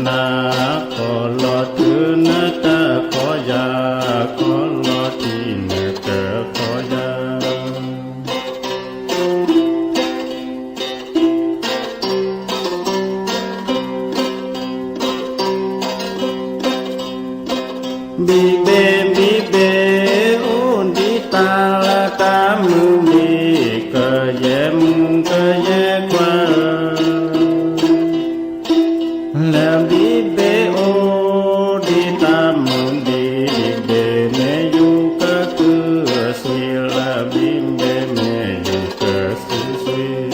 ခီလီၤတုၤနတၢ်ခီယၤ, ခီလီၤတံၢ်နတၢ်ခီယၤ. ဘံၣ်ဘ့ၣ် ဘံၣ်ဘ့ၣ် အိၣ်ဒံးတၢ်လၢတၢ်မုၢ်နံၤ, ကယဲၢ်မုၢ်ကယဲၢ်ခွါဧၢ, လၢဘံၣ်ဘ့ၣ်အိၣ်ဒံးတၢ်မုၢ်နံၤ, ဘံၣ်ဘ့ၣ်မ့ၢ်ယူၤကတုၤဆံး, လၢဘံၣ်ဘ့ၣ်မ့ၢ်ယူၤကတုၤဆံးဆံး.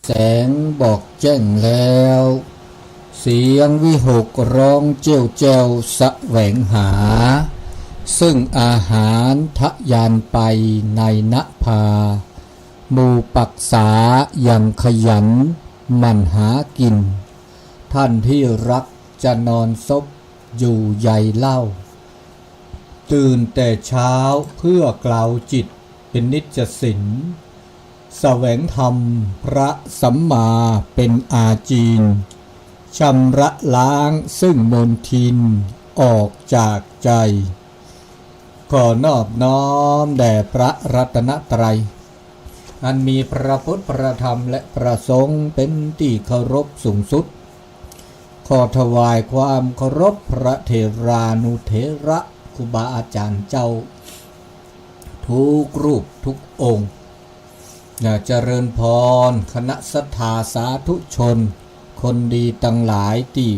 แสงบอกแจ้งแล้ว เสียงวิหกร้องเจ้ยวแจ้วแสวงหา ซึ่งอาหารทะยานไปในนภา หมู่ปักษายังขยันหมั่นหากิน ท่านที่รักจะนอนซบอยู่ใยเล่า ตื่นแต่เช้าเพื่อกลาวจิตเป็นนิจสิน แสวงธรรมพระสัมมาเป็นอาจีน ชำระล้างซึ่งมลทินออกจากใจ ขอนอบน้อมแด่พระรัตนตรัย อันมีพระพุทธ พระธรรม และพระสงฆ์เป็นที่เคารพสูงสุด ขอถวายความเคารพพระเถรานุเถระ ครูบาอาจารย์เจ้า ทุกรูปทุกองค์ เจริญพร คณะศรัทธาสาธุชน คนดีทั้งหลายที่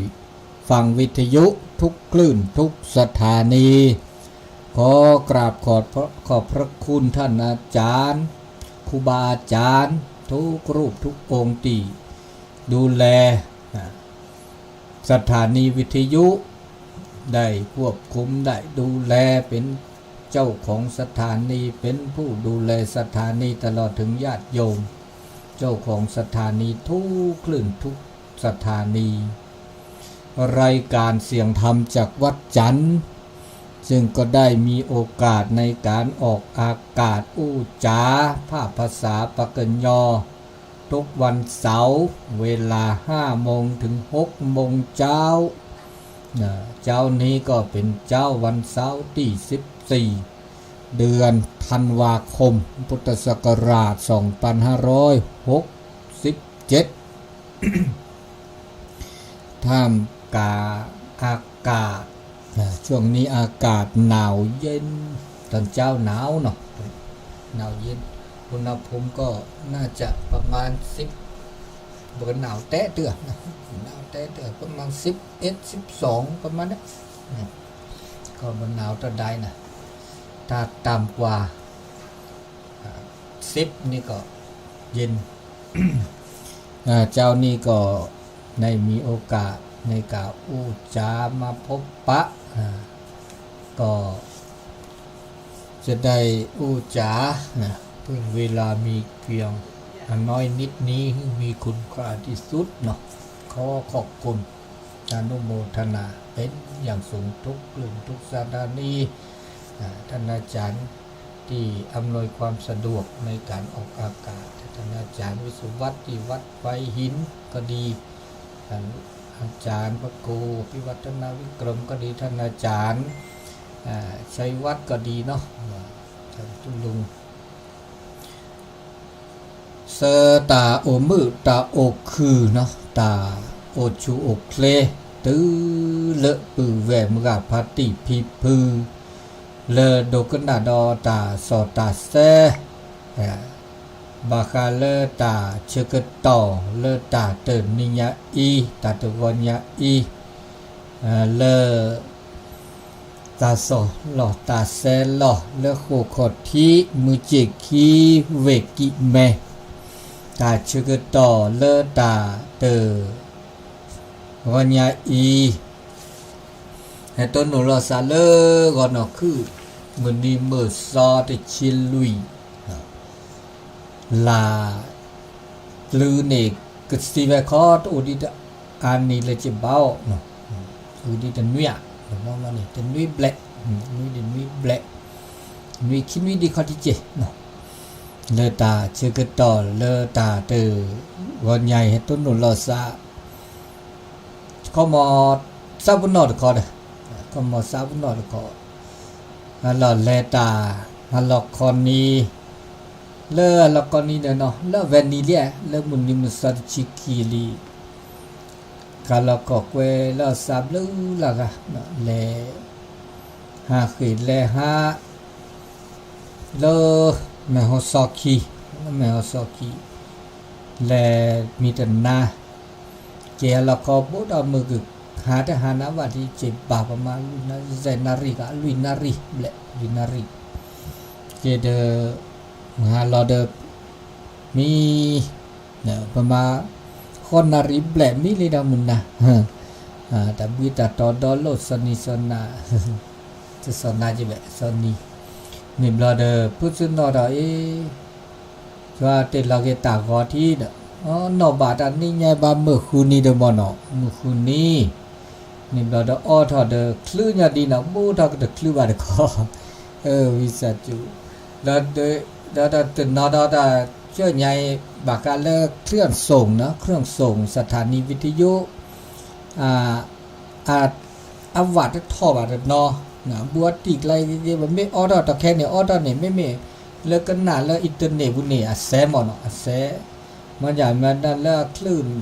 ฟังวิทยุทุกคลื่นทุกสถานี ขอกราบขอบพระ ขอบพระคุณท่านอาจารย์ ครูบาอาจารย์ ทุกรูปทุกองค์ที่ดูแล สถานีวิทยุ ได้ควบคุมได้ดูแล เป็นเจ้าของสถานี เป็นผู้ดูแลสถานี ตลอดถึงญาติโยม เจ้าของสถานีทุกคลื่นทุกสถานี รายการเสียงธรรมจากวัดจันทร์ ซึ่งก็ได้มีโอกาสในการออกอากาศอู้จ๋า ภาคภาษาปากเกยอ ทุกวันเสาร์ เวลาห้าโมงถึงหกโมงเช้า เช้านี้ก็เป็นเช้าวันเสาร์ที่สิบสี่ เดือนธันวาคม พุทธศักราช สองพันห้าร้อยหกสิบเจ็ด ท่ามกลางอากาศ ช่วงนี้อากาศหนาวเย็น ตอนเช้าหนาวเนาะ หนาวเย็น อุณหภูมิก็น่าจะประมาณสิบ บ่หนาวแต๊เตื้อนะ หนาวแต๊เตื้อ ประมาณสิบเอ็ด สิบสอง ประมาณเนี้ย ก็บ่หนาวเท่าใดนะ ถ้าต่ำกว่า สิบนี่ก็เย็น เช้านี้ก็ได้มีโอกาสในการอู้จ๋ามาพบปะ ก็ จะได้อู้จ๋านะ เพิ่งเวลามีเพียงอันน้อยนิดนี้ มีคุณค่าที่สุดเนาะ ขอขอบคุณ อนุโมทนาเป็นอย่างสูงทุกกลุ่มทุกสถานี ท่านอาจารย์ที่อำนวยความสะดวกในการออกอากาศ ท่านอาจารย์วิศวัตที่วัดไฟหินก็ดี ท่านอาจารย์พระครูพิวัฒนวิกรมก็ดี ท่านอาจารย์ชัยวัฒน์ก็ดีเนาะ ท่านตุลุง ဆၢတၢ်အိၣ်မုာ်တၢ်အိၣ်ခုၣ်နီၤ တၢ်အိၣ်ဆူၣ်အိၣ်ချ့ တုၤလၢပုၢ်ဝဲၢ်မုၢ်ဂၤဖါတံၢ်ဖံဖု လၢဒိကနၣ်ဒီးတၢ်စီၣ်တၢ်ဆဲ ဘၣ်ဃးလၢတၢ်ဆၢကတီၢ်လၢတၢ်တနံၤညါအံၤ တၢ်တဂီၤညါအံၤ လၢ တၢ်စီၣ်လီၢ်တၢ်ဆဲးလီၢ် လၢဃိာ်ခီၣ်ထံး မုၢ်စ့ၣ်ခံ ဝ့ၢ်ကံးမဲ တၢ်ဆၢကတီၢ်လၢတၢ်တ ဂီၤညါအံၤ ဟဲတိၢ်နီၣ်လီၤစးလၢဂီၤနီၢ်ခုၣ် မုၢ်နံၤမုၢ်သီတဆံလွံၢ် လါ ကလုၢ်န့ၣ် ကစံးဝဲခီ တအိၣ်ဒံးတအါနံၤလၢကဘၣ်အီၤ အိၣ်ဒံးတနွံဧါ တနွံဘျဲၣ် နွံဒံးနွံဘျဲၣ် နွံခံနွံဒံးခီတက့ၢ် လၢတၢ်ဆၢကတီၢ်လၢတၢ်တ ဂီၤညါအံၤ ဟဲတိၢ်နီၣ်လီၤစး ခီမီ သးပနီၣ်တခီဒီး ခီမီ သးပနီၣ်တခီ ဟးလီၤလဲၤတၢ် ဟးလီၤခီနံၤ လၢဟးလီၤခီနံၤဒီးနီၤ လၢအဝဲနံၤလံ လၢမုၢ်နံၤမုၢ်သီတဆံခံလံ ကလီၤကီၢ်ကွဲလီၤစးဘျုးလၢဂၤ လဲၤ ဟးဃ့ၢ်လဲၤဟး လၢ မဲၢ်ဟီၣ်စီခံ လၢမဲၢ်ဟီၣ်စီခံ လဲၤမံတနါ က့ၤဟးလီၤခီဘိဒီးမုၢ်က ဟးတဟးနးဘၣ်ဒ်က့ၤဘၣ်ပမၤလွံၢ်နၣ်ရံၣ် လွံၢ်နၣ်ရံၣ်ဂၤ လွံၢ်နၣ်ရံၣ်ဘျဲၣ် လွံၢ်နၣ်ရံၣ် က့ၤဒီး မုၢ်ဟါလီၤဒီး မံ ပမၤ ဃိးနၣ်ရံၣ်ဘျဲၣ်မံလံဒီးမုၢ်နၤ, တၢ်ဘှံးတၢ်တီၤဒီးလိာ်စီၤနံၤစီၤနၤ, စီၤနၤကဘဲၣ်စီၤနံၤ, န့ၣ်ဘျီဒီး ဖုစနီၣ်ဒီးအ့ ယွၤတ့ၢ်လီၤက့ၤတၢ်ဂီၤထံဒီး, နီၢ်ဘၣ်တၢ်နံၤညါဘၣ်မုၢ်ဃုနံၤဒီးမ့ၢ်နီၤ, မုၢ်ဃုနံၤ, န့ၣ်ဘျီဒီးအီထီၣ်ဒီးချုးညါဒ်နီၤ, ဘူးထီၣ်ကတချုးဘၣ်တခီ, ဝံသးစူၤ, ဒီး ဒီးတနီၤဒီးတၢ်ကၢၣ်ညါအံၤ ဘၣ်ဃးလၢ เครื่องส่ง နီၤ, เครื่องส่ง สถานีวิทยุ အဝးတထီၣ်ဘၣ်တနီၤ, ဘူးအတံၢ်ကျါဂ့ၤဂ့ၤ, ပမ့ၢ်အီထီၣ်တၢ်ခဲန့ၣ် အီထီၣ်န့ၣ် မ့မ့ၢ်လၢကနၣ်လၢ internet ပူၤန့ၣ် အစဲမ့ၢ်နီၤ, အစဲ, မ့ၢ်ယမ့ၢ်လၢအချုး ရီ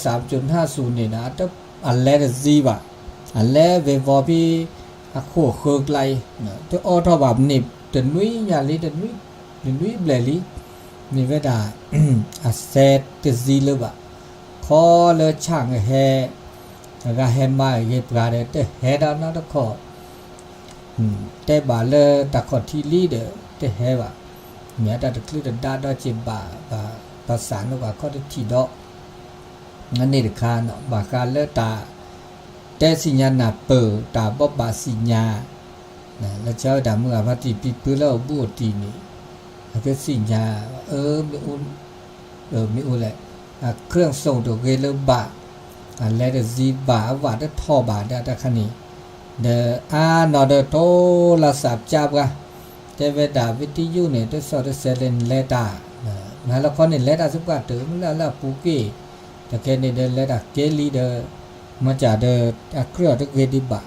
စၢ်ပစိၤနၢ်စူၤန့ၣ်ဒီး အလဲၤတစ့ဘၣ်, အလဲၤဝ့ၤဝီၤဖဲ အခိၣ်ဃၢၤကျါအံၤ, တအီထီၣ်ဘၣ်န့ၣ် တနွံညါလံ, တနွံဘျဲၣ်လံ, မ့ၢ်ဝဲဒၣ် အစဲတစ့လၢၤဘၣ်, ခီလၢဆၣ်ကဟဲ, အဂၤဟဲမၤဂ့ၤပှၤဒီး တဟဲဒီးနီတခီၣ် တဲဘၣ်လၢတၢ်ခီၣ်ထံးလံဒီး တဟဲဘၣ်, မ့ၢ်အတၢ်တချုးတဒါဒီးက့ၤဘၣ်, ဘၣ်ဆၣ်နီၣ်ဘၣ်ခီတထံၣ်ဒီး, အန့ၣ်တခါနီၤ, ဘၣ်ဃးလၢတၢ် တဲသ့ၣ်ညါနၢ်ပၢၢ် တၢ်ဘိးဘၣ်သ့ၣ်ညါ, လၢဆၢဝဲဒၣ်မုၢ်ဂၤဖါတံၢ်ဖံဖုလၢအိၣ်ဘူးအိၣ်တံၢ်န့ၣ်, အကသ့ၣ်ညါ, အၢ မ့ၢ်အိၣ် မ့ၢ်အိၣ်လဲၣ်, အ เครื่องส่ง တဂ့ၤလၢၤဘၣ်, အလဲၤတစ့ဘၣ်, အဝးတထီၣ်ဘၣ်ဒၣ်တၢ်ခါန့ၣ်, ဒီးအါနီၤဒီးထိလၢစၢ်ပၠါပှၤ, တဲဝဲဒၣ် ဝံတယုၣ်န့ၣ် တစီၣ်တဆဲးလဲၣ်န့ၣ်လဲၤတၢ်, မ့ၢ်လၢခီန့ၣ်လဲၤတၢ်သပှၢ်တၢၢ် မ့ၢ်လၢအလၢအပူၤက့ၢ်, တခဲန့ၣ်ဒီးလဲၤတၢ်ကဲလံဒီး, မ့ၢ်ကဒီး အကြၢးတဂ့ၤဒံးဘၣ်,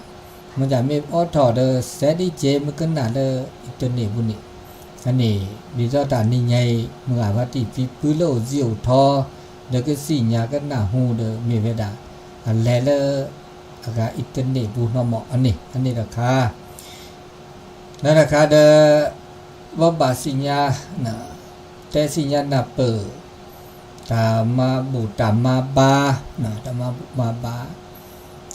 မ့ၢ်ကမ့ၢ်အိးထီၣ်ဒီး စဲဒ်က့ၤမ့ၢ်ကနၣ်လၢ internet ပူၤန့ၣ်, အန့ၣ် ဒ်သိးတၢ်နံၤညါအံၤ မုၢ်ဂၤဖါတံၢ်ဖံဖုလၢအိၣ်စ့အိၣ်ထီ, ဒီးကသ့ၣ်ညါကနၣ်ဟူဒီး မ့ၢ်ဝဲဒၣ် အလဲၤလၢ အဂၤ internet ပူၤနီၢ်မး အန့ၣ် အန့ၣ်တခါ လၢတခါဒီး ဘိးဘၣ်သ့ၣ်ညါ, တဲသ့ၣ်ညါနၢ်ပၢၢ်, တၢ်မၤဘူၣ်တၢ်မၤဘါ, တၢ်မၤဘူၣ်မၤဘါ,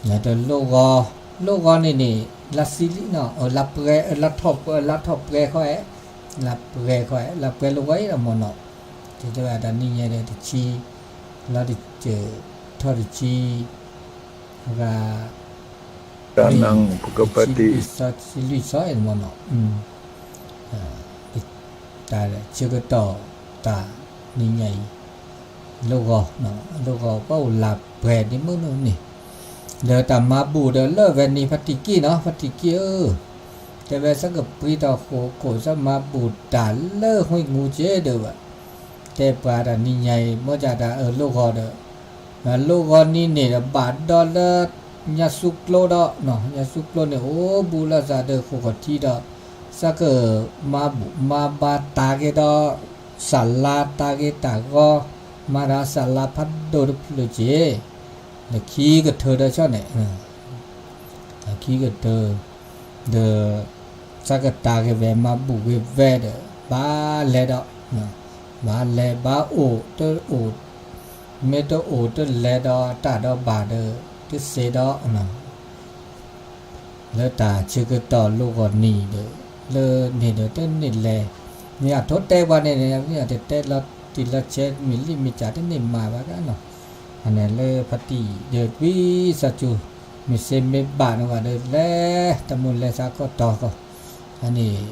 ဒီးလိၣ်ဂီၤ, လိၣ်ဂီၤန့ၣ်န့ၣ် လါစံလံနီၤ, လါပှဲၤ, လါထီၣ်ပှဲၤ, လါထီၣ်ပှဲၤခီ, လါပှဲၤခီ, လါပှဲၤလိၣ်ဂီၤအံၤနီၤမ့ၢ်နီၤ, တဲဝဲဒၣ်တနံၤညါဒီးတဆံ, လါတဆံ, ထီၣ်တဆံ, အဂၤ တဆံလွံၢ်စီ တဆံလွံၢ်စီမ့ၢ်နီၤ, တၢ်ဆၢကတီၢ်တၢ်နံၤညါအံၤ, လိၣ်ဂီၤ, လိၣ်ဂီၤပှၤအိၣ်လၢပှဲၤဒ်မုၢ်နုာ်န့ၣ်, ဒီးတၢ်မၤဘူၣ်ဒီးလၢဝဲန့ၣ် ဖါတံၢ်က့ၢ်နီၤ, ဖါတံၢ်က့ၢ်ဧၢ, တဲဝဲစ့ၢ်ကီးပှဲၤထီၣ်ဃိာ်ခိၣ် စ့ၢ်မၤဘူၣ်တၢ်လၢ ဟူးငူး က့ဒီးဘၣ်, တဲပှၤတၢ်နံၤညါအံၤ မ့ၢ်ဒၣ်တၢ်အၢလိၣ်ဂီၤဒီး လိၣ်ဂီၤနံၤန့ၣ်ဒီး ဘၣ်ဒီးလၢ ညါဆူကျိဒီး, ညါဆူကျိန့ၣ် အိၣ်ဘူးလီၤသးဒီးဃိာ်ဃိာ်ထံဒီး, စ့ၢ်ကီးမၤဘူၣ်မၤဘါတၢ်ဂ့ၤဒီး စၢ်လါတၢ်ဂ့ၤတၢ်ဂီၤ, မၤဒီးစၢ်လါဖးဒိၣ်တဖျၢၣ်က့ၤ, လၢခံကတၢၢ်ဒီးဆီန့ၣ် ခံကတၢၢ်, ဒီး စ့ၢ်ကီးတၢ်ဂ့ၤဝဲ မၤဘူၣ်ဂ့ၤဝဲဒီး ဘၣ်လဲၤဒီး, ဘၣ်လဲၤဘၣ်အိၣ်တအိၣ်, မ့ၢ်တအိၣ်တလဲၤဒီးတၢ်ဒီးဘၣ်ဒီး တစ့ဒီး လၢတၢ်ဆၢကတီၢ်လိၣ်ဂီၤနံၤဒီး လၢန့ၣ်ဒီးတန့ၢ်လဲၤ, မ့ၢ်အထိတဲပှၤန့ၣ်န့ၣ် မ့ၢ်အတတဲလီၤတံၢ်လီၤဆဲး မ့ၢ်လံမ့ၢ်စၢ်တန့ၢ်မၤဘၣ်ကနီၤ, အန့ၣ်လၢဖါတံၢ်ဒီးကွံစၢ်စူၤ, မ့ၢ်စ့မ့ၢ်ဘၣ်န့ၣ်ဝဲဒီးလဲၤ တမူလဲၤသးကီၢ်တီၤကီၢ်, အန့ၣ်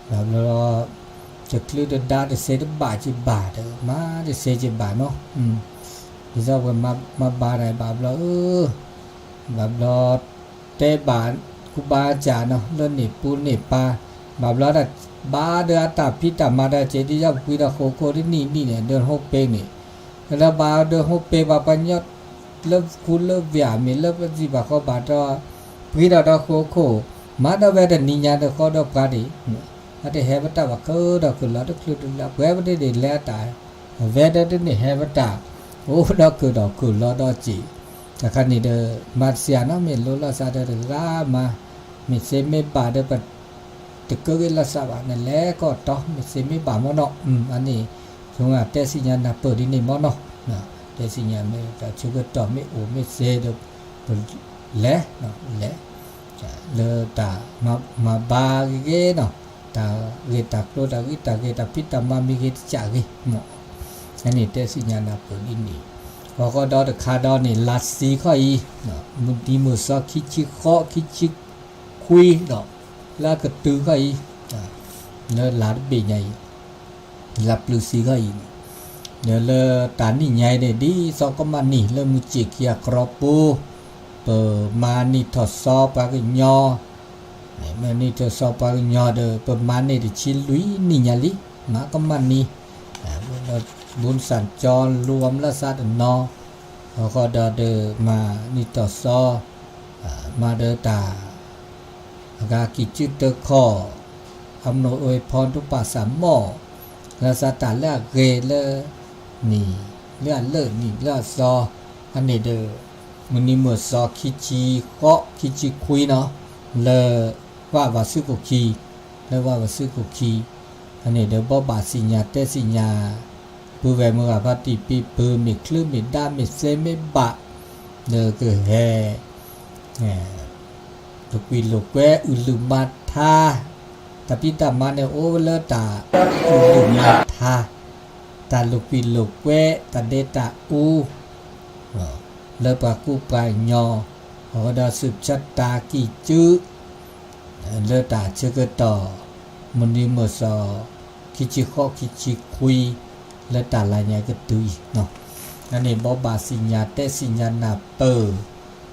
ဘၣ်ဘျီ တချုးတဒါတစ့တဘၣ်က့ၤဘၣ်ဒီး မၤတစ့က့ၤဘၣ်နီၤ, ဒ်သိးပှၤမၤဘါဒီး ဘၣ်ဘျီဧၢ, ဘၣ်ဘျီ တဲဘၣ် ကူဘါစၢ်နီၤ လၢန့ၣ်ပူၤန့ၣ်ပၢ်, ဘၣ်ဘျီဒီး ဘၣ်ဒီးအတၢ်ဖံးတၢ်မၤဒီး ကဲဒ်သိးပှဲၤဒီးဃိာ်ခိၣ်ဒ်နံၣ်နံၣ်န့ၣ် ဒိးဟိပ့ၤန့ၣ်, လၢဘၣ်ဒိးဟိပ့ၤဘၣ်ပှၤညီ လၢခူလၢဝ့ၢ်မ့ၢ် လၢပစံးဘၣ်ဃီဘၣ်ဒီး ပှဲၤဒီးဒီးဃိာ်ခိၣ်, မၤဒီးဝဲတနံၤညါဒီးဃီဒီးပှၤဒံး, အတဟဲပတၢ်ဘၣ် ကဒီးကလီၤတချုးတလၢ ပှဲၤပဒ့ဒ့းလဲၤအတၢ်, အဝဲဒီးတန့ၢ်ဟဲပတၢ်, အိၣ်ဒီးကဒီးကလီၤဒီးစ့ၢ်, တခါန့ၣ်ဒီး မၤတစှၤနီၤ မ့ၢ်လိၣ်လီၤသးဒီးတဂၤမၤ, မ့ၢ်စ့မ့ၢ်ဘၣ်ဒီးပ တကၢက့ၤလီၤသးဘၣ် နလဲၤကီၢ်တီ မ့ၢ်စ့မ့ၢ်ဘၣ်မ့ၢ်နီၤ, အန့ၣ် ဆိတဲသ့ၣ်ညါနၢ်ပၢၢ်ဒ်န့ၣ်မ့ၢ်နီၤ, တဲသ့ၣ်ညါမ့ၢ်တၢ်ဆၢကတီၢ်မ့ၢ်အိၣ်မ့ၢ်စ့ဒီး ပလဲၤ, လဲၤ လၢတၢ်မၤဘါဂ့ၤဂ့ၤနီၤ, တၢ်ဂ့ၢ်တၢ်ကျိၤတၢ်ဂံၢ်တၢ်ဂ့ၤ တၢ်ဖံးတၢ်မၤမ့ၢ်ဂ့ၤတစဲးဂ့ၤမ့ၢ်, အန့ၣ်တဲသ့ၣ်ညါနၢ်ပၢၢ်ဒ်န့ၣ်, ပှၤဃီဒီတခါဒီးန့ၣ် လါစ့ခီၣ်အံၤ, မုၢ်နံၤမုၢ်သီခံဆံဃိး ခံဆံခွံဒီး လၢအကတုၤခီၣ်အံၤ, လၢလါတဘ့ၣ်ညါအံၤ, လါပျုၤစ့ခီၣ်အံၤ, ဒီးလၢတၢ်နံၣ်ညါအံၤန့ၣ် ဒ်သိးကမၣ်နံၤလၢမုၢ်စ့ၢ်ခံအကြၢးပူၤ, ပမၤနံၣ်ထီၣ်စီပှၤကညီ မၤနံၣ်ထီၣ်စီပှၤကညီဒီး ပမၤန့ၢ်တဆံလွံၢ်နံၣ်ညါလံ, မၤကမၣ်နံၤ, ဘုစၣ်ကၠီလူၤအီၤလၢသးတနီၤ, အဃိဒီးဒီးမၤနံၣ်ထီၣ်စီ, မၤဒီးတၢ် အဂၤကံၢ်စုတခီၣ်, အမနိၣ်အ့ဖီဒိပာ်စၢ်မီၢ်, လၢသးတၢ်လၢအဂ့ၤလၢ နံၣ်လၢအလၢနံၣ်လၢအသီ, အန့ၣ်ဒီး မုၢ်နံၤမုၢ်သီခံဆံဃိး ခံဆံခွံနီၤ, လၢ ဝၣ်ပှၤစုခိၣ်ခံ, လၢဝၣ်ပှၤစုခိၣ်ခံ, အန့ၣ်ဒီးဘိးဘၣ်သ့ၣ်ညါတဲသ့ၣ်ညါ, ပုၢ်ဝဲၢ်မုၢ်ဂၤဖါတံၢ်ဖံဖု မ့ၢ်ချုးမ့ၢ်ဒါမ့ၢ်သဲမ့ၢ်ဘၣ်, ဒီးကဟဲ လိာ်ကွံလိာ်ကွဲ အုၣ်လုၢ်မၤထါ, တၢ်ဖံးတၢ်မၤန့ၣ်အိၣ်လၢတၢ်အုၣ်လုၢ်မၤထါ, တၢ်လိာ်ကွံလိာ်ကွဲ တၢ်ဒဲးတၢ်အူ လၢပှၤကူပှၤကညီ, အဃိဒီးစူၢ်က့ၤတၢ်ကံၢ်စု လၢတၢ်ဆၢကတီၢ် မုၢ်နံၤမုၢ်သီ ခံဆံဃိး ခံဆံခွံ လၢတၢ်လါညါကတုၤအံၤ, အန့ၣ်ဘိးဘၣ်သ့ၣ်ညါတဲသ့ၣ်ညါနၢ်ပၢၢ်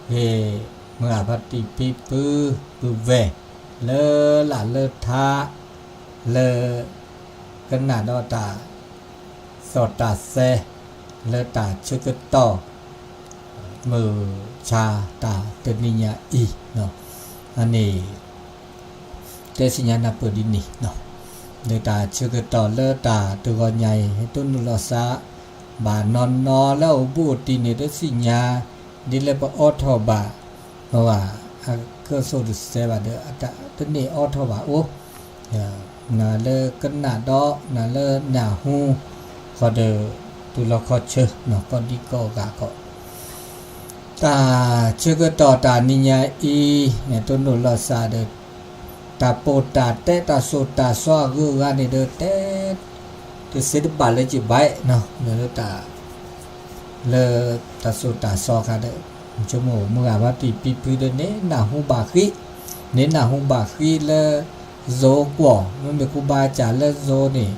ဂ့ၤ မုၢ်ဂၤဖါတံၢ်ဖံဖု ပုၢ်ဝဲၢ် လၢလၢ်လၢထါ လၢ ကနၣ်ဒီးတၢ် သီၣ်တၢ်သဲ လၢတၢ်ဆၢကတီၢ် မုၢ်ဆါတၢ်တနံၤညါအံၤ, အန့ၣ် တဲသ့ၣ်ညါနၢ်ပၢၢ်ဒ်န့ၣ်, လၢတၢ်ဆၢကတီၢ်လၢတၢ်တဂီၤညါအံၤ ဟဲတိၢ်နီၣ်လိာ်သး ဘၣ်နီၢ်နီၢ်လၢအအိၣ်ဘူးအိၣ်တံၢ်န့ၣ် တသ့ၣ်ညါ ဒ်လၢပအိးထီၣ်ဘၣ်, အဝဲ အကဲသိးတစဲးဘၣ်ဒီး တန့ၢ်အိးထီၣ်ဘၣ်အိၣ်, နၤလၢကနၣ်ဒီး နၤလၢနၢ်ဟူ ဃီဒီး တူၢ်လီၤခီဆၢ ကီၢ်ဒံကီၢ်ဂၤကီၢ် တၢ်ဆၢကတီၢ်တၢ်နံၤညါအံၤ တိၢ်နီၣ်လိာ်သးဒီး တၢ်ပိာ်တၢ်တဲတၢ်စိၢ်တၢ်စီအဂုၤအဂၤန့ၣ်ဒီး တဲ တသ့တဘၣ်လၢကဘၣ်နီၤ လၢတၢ် လၢတၢ်စိၢ်တၢ်စီခါဒီး ဆိကမိၣ်မုၢ်ဂၤဖါတံၢ်ဖံဖုဒီးန့ၣ် နၢ်ဟူဘၣ်ဃံး, န့ၣ်နၢ်ဟူဘၣ်ဃံးလၢ ယိၤကွီၢ် မ့မ့ၢ်ကူဘါစၢ်လၢယိၤန့ၣ်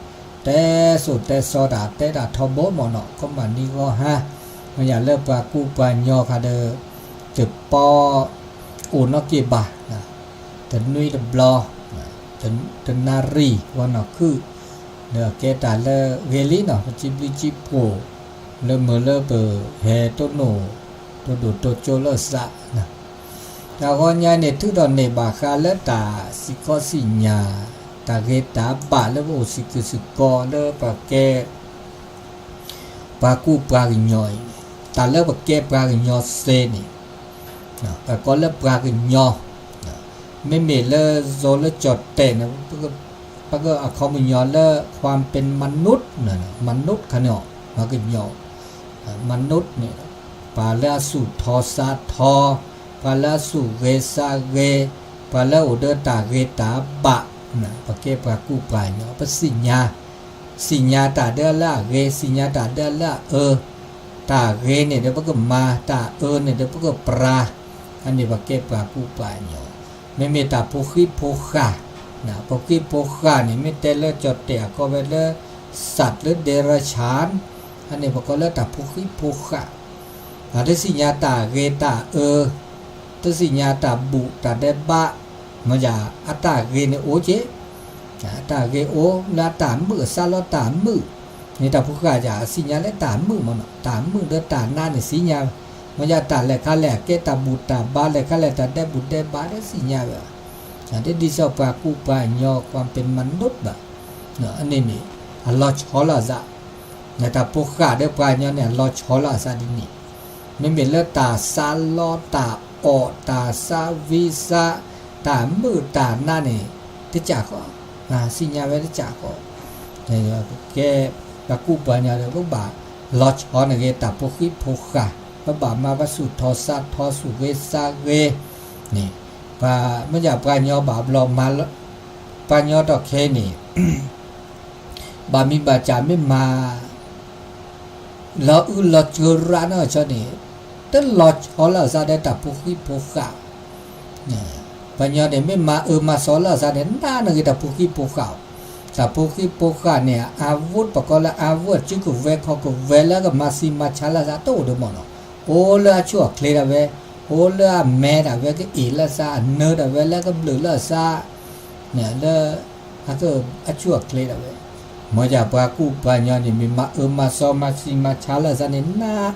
တဲစိၢ်တဲစီတၢ် တဲတၢ်ထီဘိမးနီၤ ကီမးနံၤဂီၤဟါ, မ့ၢ်ယၤလၢပှၤကူပှၤညီခါဒီး တပီ အိၣ်နီၣ်က့ၤဘၣ် တနွံတဘျီ တနၣ်ရံၣ် ဝီနီၢ်ခုၣ် ဒီးကဲတၢ်လၢဂ့ၤလံနီၤ ပစံးဘျုးစံးဖှိၣ် လၢမုၢ်လၢပဟဲတိၢ်နီၣ် တိၢ်ဒိၣ်တိၢ်ကၠိလၢသး တၢ်ဂီၤညါန့ၣ် ထုးထီၣ်န့ၢ်ဘၣ်ဃးလၢတၢ်စံၣ်ခီစံၣ်ညါ တၢ်ဂ့ၤတၢ်ဘၣ်လၢပအိၣ်စ့ၢ်ကီးစ့ၢ်ကီးလၢပကဲ ပှၤကူပှၤကညီအံၤန့ၣ် တၢ်လၢပကဲပှၤကညီစ့န့ၣ် ပကိးလၢပှၤကညီ မ့မ့ၢ်လၢယိၤလၢကၠီၣ်တဲာ်န့ၣ် ပကအခီပညီလၢ ความเป็นมนุษย์ မนุษย์ခါန့ၣ် ပှၤကညီ မนุษย์န့ၣ် ပှၤလၢအသူၣ်ထီသးထီ ပှၤလၢအသူၣ်ဂ့ၤသးဂ့ၤ ပှၤလၢအအိၣ်ဒီးတၢ်ဂ့ၤတၢ်ဘၣ် ပကဲပှၤကူပှၤကညီ ပသ့ၣ်ညါ သ့ၣ်ညါတၢ်ဒၢလၢအဂ့ၤ သ့ၣ်ညါတၢ်ဒၢလၢအအၢ တၢ်ဂ့ၤန့ၣ်ဒီးပကမၤ တၢ်အၢန့ၣ်ဒီးပကပြၤ အန့ၣ်ပကဲပှၤကူပှၤကညီ မ့မ့ၢ်တၢ်ဖိဃံဖိဃာ် ဖိဃံဖိဃာ်န့ၣ် မ့ၢ်တဲလၢကၠီၣ်တဲာ်အခီဝဲလၢ สัตว์လၢဒဲရဆၣ် အန့ၣ်ပကိးလၢတၢ်ဖိဃံဖိဃာ် တသ့ၣ်ညါတၢ်ဂ့ၤတၢ်အၢ တသ့ၣ်ညါတၢ်ဘူၣ်တၢ်ဒဲးဘး မ့ၢ်ယၤ အတၢ်ဂ့ၤန့ၣ်အိၣ်က့ အတၢ်ဂ့ၤအိၣ်လၢအတၢ်မုာ် အစးလီတၢ်မုာ် န့ၣ်တၢ်ဖိဃာ်ယၤ အသ့ၣ်ညါလၢတၢ်မုာ်မ့ၢ်နီၤ တၢ်မုာ်ဒီးတၢ်နါန့ၣ်သ့ၣ်ညါ မ့ၢ်ယၤတၢ်လဲၤခါလဲၣ်အကဲတၢ်ဘူၣ်တၢ်ဘါလဲၤခါလဲၣ် တၢ်ဒဲးဘူၣ်ဒဲးဘါဒီးသ့ၣ်ညါဝဲ တဒ်သိးပှၤကူပှၤကညီ ความเป็นมนุษย์ဘၣ် အန့ၣ်န့ၣ် အလီၤဆီလိာ်အသး တၢ်ဖိဃာ်ဒီးပှၤကညီန့ၣ် အလီၤဆီလိာ်အသးဒ်န့ၣ် မ့မ့ၢ်လၢတၢ်စးလီတၢ်အီၣ် တၢ်သးဝံသး တၢ်မုာ်တၢ်နါန့ၣ် တကးဃီ သ့ၣ်ညါဝဲတကးဃီ ကဲ ပှၤကူပှၤကညီဒီး ပဘၣ်လီၤဆီန့ၣ်ဂ့ၤ တၢ်ဖိဃံဖိဃာ် ပဘၣ်မၤပှၤသူၣ်ထီသးထီ သူၣ်ဂ့ၤသးဂ့ၤန့ၣ် ပှၤမ့ၢ်ယၤပှၤကညီဘၣ်ဘျီမၤ ပှၤကညီတီၢ်ခဲအံၤန့ၣ် ဘၣ်မံၤဘၣ်စၢ်မ့ၢ်မၤ ပှၤ လီၤအုၣ်လီၤကၢရၣ်နီၢ်ဆီန့ၣ်, တလီၤဆီလၢအသးဒီးတၢ်ဖိဃံဖိဃာ်, ပှၤညီန့ၣ် မ့ၢ်မၤအၢမၤသီလၢအသးန့ၣ် နးန့ၢ်ဂ့ၤတၢ်ဖိဃံဖိဃာ်, တၢ်ဖိဃံဖိဃာ်န့ၣ် အဝိ ပကိးလၢအဝိ အစုကဝဲၤခီၣ်ကဝဲၤလၢကမၤသံမၤဆါလၢအသးတအိၣ်ဒံးမ့ၢ်နီၤ, အိၣ်လၢအဆူၣ်အချ့ဒၣ်ဝဲ, အိၣ်လၢအမဲဒၣ်ဝဲကအ့ၣ်လၢအသး အနၢဒၣ်ဝဲလၢကဘျုးလၢအသး လၢ အက အဆူၣ်အချ့ဒၣ်ဝဲ, မ့ၢ်ယပှၤကူပှၤညီန့ၣ် မ့ၢ်မၤအၢမၤသီမၤသံမၤဆါလၢအသးန့ၣ် နး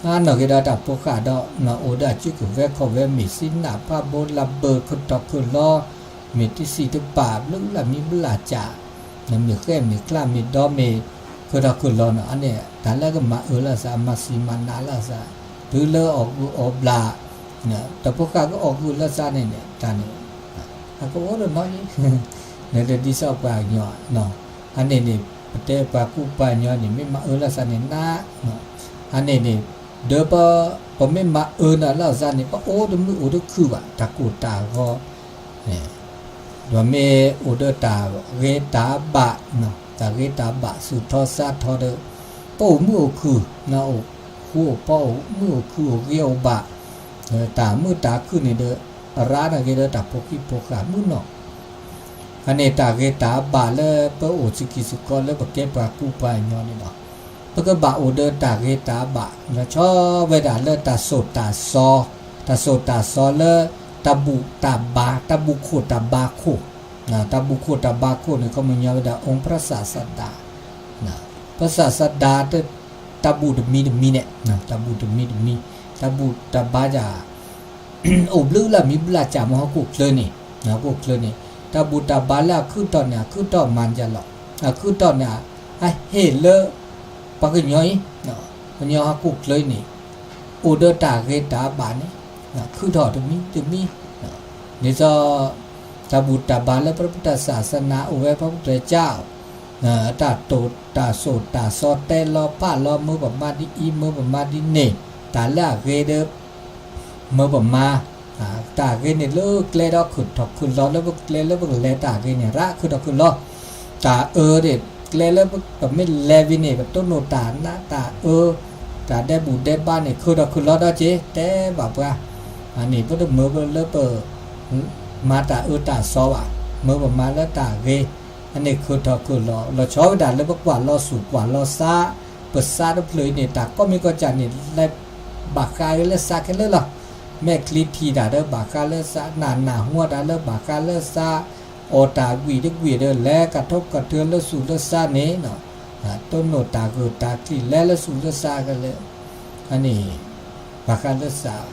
နးန့ၢ်ဂ့ၤဒီးတၢ်ဖိဃာ်ဒီး အိၣ်ဒီးအစုကဝဲၤခီၣ်ဝဲ မ့ၢ်သံနၢ်ဖးဘိလၢဘၢ ခုၣ်ထီၣ်ခုၣ်လီၤ, မ့ၢ်တစံးတပာ် ဘျုးလၢမံဘျၣ်စၢ်, မ့ၢ်ဃဲမ့ၢ်ကျါမ့ၢ်ဒီမ့ၢ် ခုၣ်ထီၣ်ခုၣ်လီၤနီၤ အန့ၣ် တၢ်လၢကမၤအၢလၢအသး မၤသံမၤနးလၢအသး, တုၤလၢအီၣ်ဂုၢ်အီၣ်ဘျၣ် တၢ်ဖိဃာ်ကအီၣ်ဂုၢ်လၢသးန့ၣ်န့ၣ် တၢ်န့ၣ် အကအိၣ်တနီၤလံ, နတဒ်သိးပှၤကညီ, အန့ၣ်န့ၣ် ပတဲပှၤကူပှၤညီန့ၣ် မ့ၢ်မၤအၢလၢသးန့ၣ် နး, အန့ၣ်န့ၣ် ဒီးပ ပမ့ၢ်မၤအၢနၤလၢအသးန့ၣ် ပအိၣ်တမုာ်အိၣ်တခုၣ်ဘၣ် တၢ်ကိၢ်တၢ်ဂီၤ ဒီးမ့ၢ်အိၣ်ဒီးတၢ်ဂ့ၤတၢ်ဘၣ်, တၢ်ဂ့ၤတၢ်ဘၣ် သူၣ်ထီသးထီဒီး ပအိၣ်မုာ်အိၣ်ခုၣ်, အိၣ်ဃူအိၣ်ဖိး အိၣ်မုာ်အိၣ်ခုၣ် အိၣ်ဂ့ၤအိၣ်ဘၣ်, တၢ်မုာ်တၢ်ခုၣ်န့ၣ်ဒီး ရၤနၤဂ့ၤဒီးတၢ်ဖိဃံဖိဃာ်မုၢ်နီၢ် အန့ၣ်တၢ်ဂ့ၤတၢ်ဘၣ်လၢပအိၣ်စ့ၢ်ကီးစ့ၢ်ကီးလၢပကဲပှၤကူပှၤကညီန့ၣ်လီၤ. ပကဘၣ်အိၣ်ဒီးတၢ်ဂ့ၤတၢ်ဘၣ် လီၤဆီဝဲဒၣ်လၢတၢ်သိၣ်တၢ်သီ, တၢ်သိၣ်တၢ်သီလၢ တၢ်ဘူၣ်တၢ်ဘါ, တၢ်ဘူၣ်ခိၣ်တၢ်ဘါခိၣ်, တၢ်ဘူၣ်ခိၣ်တၢ်ဘါခိၣ်န့ၣ် ခီပညီဝဲဒၣ် အုံးပရၢစၢ်သဒါ, ပရၢစၢ်သဒါ တၢ်ဘူၣ်တမံၤတမံၤန့ၣ်, တၢ်ဘူၣ်တမံၤတမံၤ, တၢ်ဘူၣ်တၢ်ဘါယၤ အိၣ်ဘျုးလၢမံဘျၣ်စၢ်မ့ၢ်ဟီၣ်ခိၣ်ချၢန့ၣ်, ဟီၣ်ခိၣ်ချၢန့ၣ်, တၢ်ဘူၣ်တၢ်ဘါလၢအခုၣ်ထီၣ်န့ၣ် အခုၣ်ထီၣ်မၤယၤလီၤ, အခုၣ်ထီၣ်န့ၣ် အဟ့ၣ်လၢ ပှၤကညီအံၤ, ကညီဟီၣ်ခိၣ်ချၢအံၤန့ၣ်, အိၣ်ဒီးတၢ်ဂ့ၤတၢ်ဘၣ်န့ၣ်, ခုၣ်ထီၣ်တမံၤတမံၤ, ဒ်သိး တၢ်ဘူၣ်တၢ်ဘါလၢပတၢ်စၢ်သနၤအိၣ်ဝဲဖဲပတြၢၤကၢ် တၢ်တိာ်တၢ်သိၣ်တၢ်သီတဲလီၤဖးလီၤ မၢပမၤဒ်အံၤ မၢပမၤဒ်န့ၣ်, တၢ်လၢအဂ့ၤဒီး မၢပမၤ, တၢ်ဂ့ၤန့ၣ်လၢကျဲဒီးခုၣ်ထီၣ်ခုၣ်လီၤလၢပကျဲလၢပကလဲၤတၢ်ဂ့ၤန့ၣ် ရၤခုၣ်ထီၣ်ခုၣ်လီၤ, တၢ်အၢန့ၣ် ကျဲလၢပမ့ၢ်လဲၤဝံၤန့ၣ် ပတိၢ်နီၣ်တၢ်နးတၢ်အၢ, တၢ်ဒဲးဘူၣ်ဒဲးဘါန့ၣ် ခုၣ်ထီၣ်ခုၣ်လီၤဒီးက့ၤ တဲဘၣ်ပှၤ, အန့ၣ် ပတမၢလၢပ မၤတၢ်အၢတၢ်သီဘၣ်, မၢပမၤလၢတၢ်ဂ့ၤ, အန့ၣ်ခုၣ်ထီၣ်ခုၣ်လီၤ, လီၤဆီဝဲဒၣ်လၢပကွၢ်လီၤသူၣ်ကွၢ်လီၤသး, ပသးတဖျၢၣ်အံၤန့ၣ် တၢ်ကိးမံၤကိးကၢ်န့ၣ် လဲၤဘၣ်ဃးလၢသးခဲလၢာ်လီၤ, မဲာ်ချံထံၣ်တၢ်ဒီးဘၣ်ဃးလၢသး, နၢ်နၢ်ဟူတၢ်လၢဘၣ်ဃးလၢသး, အီၣ်တၢ်ဝံၣ်တကွံာ်ဒီး လဲၤကထီကထၢလၢသူၣ်လၢသးန့ၣ်, တိၢ်နီၣ်တၢ်ဂၢၢ်တၢ်ကျံၤ လဲၤလၢသူၣ်လၢသးကလဲာ်, အန့ၣ် ဘၣ်ဃးလၢသး,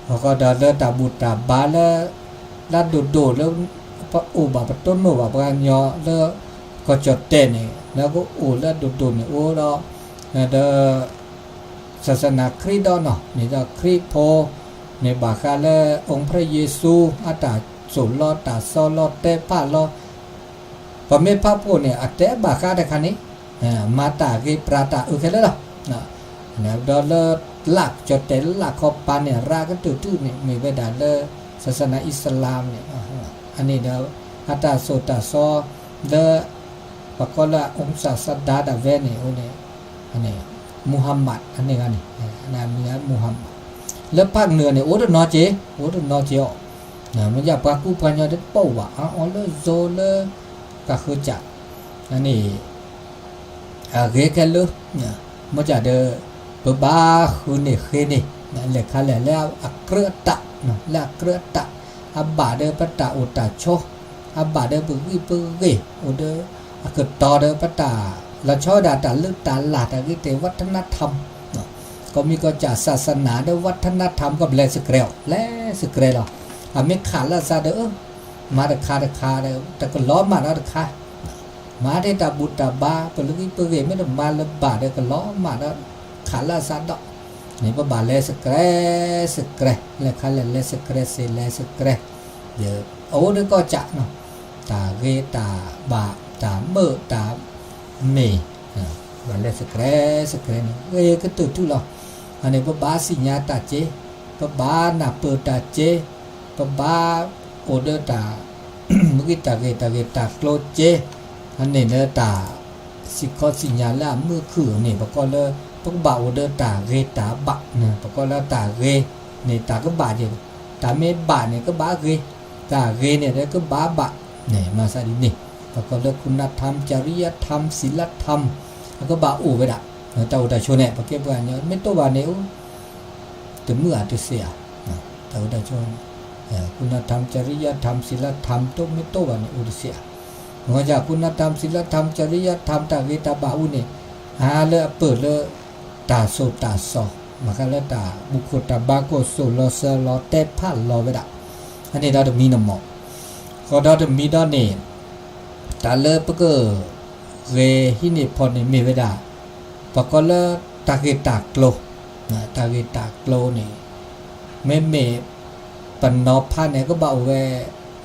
အဃိဒီးလၢတၢ်ဘူၣ်တၢ်ဘါလၢ လၢဒိၣ်ဒိၣ်လၢ ပအိၣ်ဘၣ်ပတိၢ်နီၣ်ဘၣ်ပှၤကညီလၢ ကီၢ်ကၠီၣ်တဲၣ်န့ၣ် လၢကအိၣ်လၢဒိၣ်ဒိၣ်န့ၣ်အိၣ်ဒီး ဒီး သၢၣ်သနၤခရံာ်ဒီးနီၤ န့ၣ်ဒီးခရံာ်ဖိ န့ၣ်ဘၣ်ဃးလၢ အုၣ်ဖျဲၣ်ယ့ၣ်ၡူး အတၢ်သိၣ်လီၤတၢ်သီလီၤတဲဖးလီၤ ပမ့ၢ်ဖးဖှိၣ်န့ၣ် အတဲဘၣ်ဃးတခါန့ၣ် မၤတၢ်ဂ့ၤပြၤတၢ်အၢခဲလၢာ်လီၤ. ဒီးလၢ လၢကၠီၣ်တဲၣ်လၢလၢ်ခီပၤန့ၣ် ရၤကတၢၢ်ထူၣ်န့ၣ် မ့ၢ်ဝဲဒၣ်လၢ သၢၣ်သနၤအံၣ်စလၣ်န့ၣ် အန့ၣ်ဒီး အတၢ်သိၣ်တၢ်သီ လၢ ပကိးလၢအအုံစၢ်သဒါဒၣ်ဝဲန့ၣ် အိၣ်န့ၣ် မူဟၤမး အန့ၣ်ဂၤန့ၣ် မူဟၤမး လၢဖးနုာ်န့ၣ် အိၣ်တနီၤက့ၤ အိၣ်တနီၤက့ၤအီၤ မ့ၢ်ယပှၤကူပှၤညီတပိာ်ဘၣ် အအီၤလၢယိၤလၢ ကဃၢၤစး အန့ၣ် အဂ့ၤခဲလၢာ် မ့ၢ်ကဒီး ပဘၣ်ဃုန့ၢ်ဃ့န့ၢ် လဲၣ်ခါလဲၣ်လၢအကြၢးအတၢ် လၢအကြၢးအတၢ် အဘၣ်ဒီးပတၢ်အိၣ်တၢ်ဆိး အဘၣ်ဒီးပဂံၢ်ပဂ့ၢ် အိၣ်ဒီးအကတီၤဒီးပတၢ် လီၤဆီဝဲဒၣ်တၢ်လုၢ်တၢ်လၢ် တၢ်ဂ့ၤတၢ်ဝးထနါထၣ် ကိးမံၤကိးကၠၢ် သၣ်သနၤဒီးဝးထနါထၣ် ကဘျဲးစဲးကြဲးအီၤ လဲၤစဲးကြဲးလီၤ. အမ့ၢ်ခးလၢအသးဒီး မၤတခါတခါဒီး တကလီၤမၢ်ဒီးတခါ မၤထဲတၢ်ဘူၣ်တၢ်ဘါ ပလုၢ်ဂံၢ်ပဂ့ၢ် မ့ၢ်တမၤလၢၤဘၣ်ဒီး ကလီၤမၢ်ဒီး ခးလၢအသးဒီး န့ၣ်ပဘၣ်လဲၤစဲးကြဲး စဲးကြဲး လဲၣ်ခါလဲၣ်လဲၤစဲးကြဲး စဲးလဲၤစဲးကြဲး ဒီး အအိၣ်ဒီးကိးကၠၢ် တၢ်ဂ့ၤတၢ်ဘၣ် တၢ်မုာ်တၢ်မ့ၢ် ဘၣ်လဲၤစဲးကြဲး စဲးကြဲးန့ၣ် ဂ့ၤကတၢၢ်ထူၣ်လီၤ. အန့ၣ် ပဘၣ်သ့ၣ်ညါတၢ်စ့ ပဘၣ်နၢ်ပၢၢ်တၢ်စ့ ပဘၣ်အိၣ်ဒီးတၢ် မ့ၢ်ဂ့ၤတၢ်ဂ့ၤ တၢ်ဂ့ၤတၢ်ကျိၤစ့ အန့ၣ်လၢတၢ် စံၣ်ခီစံၣ်ညါလၢအမုာ်ခုၣ်န့ၣ် ပကိးလၢ ပကဘၣ်အိၣ်ဒီးတၢ်ဂ့ၤတၢ်ဘၣ်, ပကိးလၢတၢ်ဂ့ၤန့ၣ် တၢ်ကဘၣ်ယဲၢ်, တၢ်မ့ၢ်ဘၣ်န့ၣ် ကဘၣ်ဂ့ၤ, တၢ်ဂ့ၤန့ၣ်ဒီးကဘၣ်ဘၣ်, မၤသးဒ်န့ၣ်, ပကိးလၢ คุณธรรม จริยธรรม ศีลธรรม အကဘၣ်အိၣ်ဝဲဒၣ်, တၢ်အိၣ်တၢ်ဆိးန့ၣ် ပကဲပှၤကညီ မ့ၢ်တအိၣ်ဘၣ်န့ၣ် တမုာ်ဧါတစဲးဧါ, တၢ်အိၣ်တၢ်ဆိးန့ၣ် คุณธรรม จริยธรรม ศีลธรรม တမ့ၢ်တအိၣ်ဘၣ်န့ၣ် အိၣ်တစဲးဧါ, မ့ၢ်ဝဲဒၣ် คุณธรรม ศีลธรรม จริยธรรม တၢ်ဂ့ၤတၢ်ဘၣ်အူန့ၣ် အါလၢအပၢၢ်လၢ တၢ်စိၣ်တၢ်စီၣ် ဘၣ်ဃးလၢတၢ်ဘူၣ်ခိၣ်တၢ်ဘါ ကိၢ်စိၣ်လီၤစၢၤလီၤတဲာ်ဖးလီၤဝဲဒၣ်, အန့ၣ်ဒီးတမံၤန့ၣ်မ့ၢ်, ဃီဒီးတမံၤဒီးန့ၣ် တၢ်လၢပက ဂဲၤဟံးန့ၢ်ဖီၣ်န့ၢ်မ့ၢ်ဝဲဒၣ် ပကိးလၢတၢ်ဂ့ၢ်တၢ်ကျိၤ, တၢ်ဂ့ၢ်တၢ်ကျိၤန့ၣ် မ့မ့ၢ် ပနီၤဖးန့ၣ် ကဘၣ်အိၣ်ဝဲ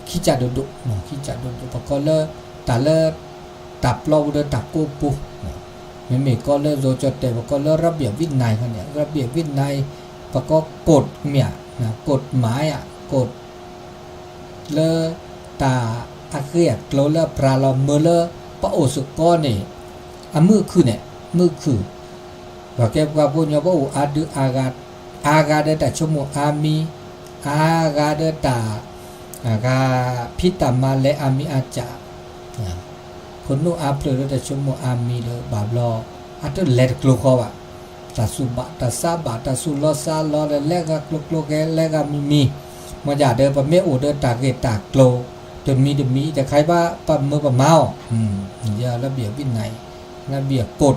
ခံကၢ်ဒိၣ်ဒိၣ်, ခံကၢ်ဒိၣ်ဒိၣ် ပကိးလၢ တၢ်လၢ တၢ်ပျီပူၤဒီးတၢ်ကိးပူၤ, မ့မ့ၢ်ကိးလၢ ယိၤကၠီၣ်တဲၣ် ပကိးလၢ ระเบียบวินัย ခီန့ၣ် ระเบียบวินัย ပကိး กฎ မ့ၢ်ဧါ, กฎหมาย กฎ လၢ တၢ်အဂ့ၢ်အကျိၤလၢအပြးလီၤမၢလၢ ပအိၣ်စ့ၢ်ကီးန့ၣ် အမုာ်ခုၣ်န့ၣ် မုာ်ခုၣ်, ပှၤကဲပှၤဖိညီ ပအိၣ်အါဒုးအါဂၤ, အါဂၤဒီးတၢ်ဆိကမိၣ်အါမံၤ, အါဂၤဒီးတၢ် ဂၤဖံးတၢ်မၤလဲၤအါမံၤအါစၢ်, ခိၣ်နူာ်အါဖျၢၣ်ဒီးတၢ်ဆိကမိၣ်အါမံၤဒီး ဘၣ်ဘျီ အတလဲၤတကျိၤဃီဘၣ်, တၢ်သူၣ်ဘၣ်တၢ်သးဘၣ် တၢ်သူၣ်လီသးလီဒီး လဲၤဂၤကျိၤကျိၤ ကဲလဲၤဂၤမံၤမံၤ, မ့ၢ်ဒၣ်ဒီး ပမ့ၢ်အိၣ်ဒီးတၢ်ဂ့ၢ်တၢ်ကျိၤ တမံၤတမံၤ တခါအံၤဘၣ် ပမၢပမၤအီၤ, ယ ระเบียบวินัย ระเบียบ กฎ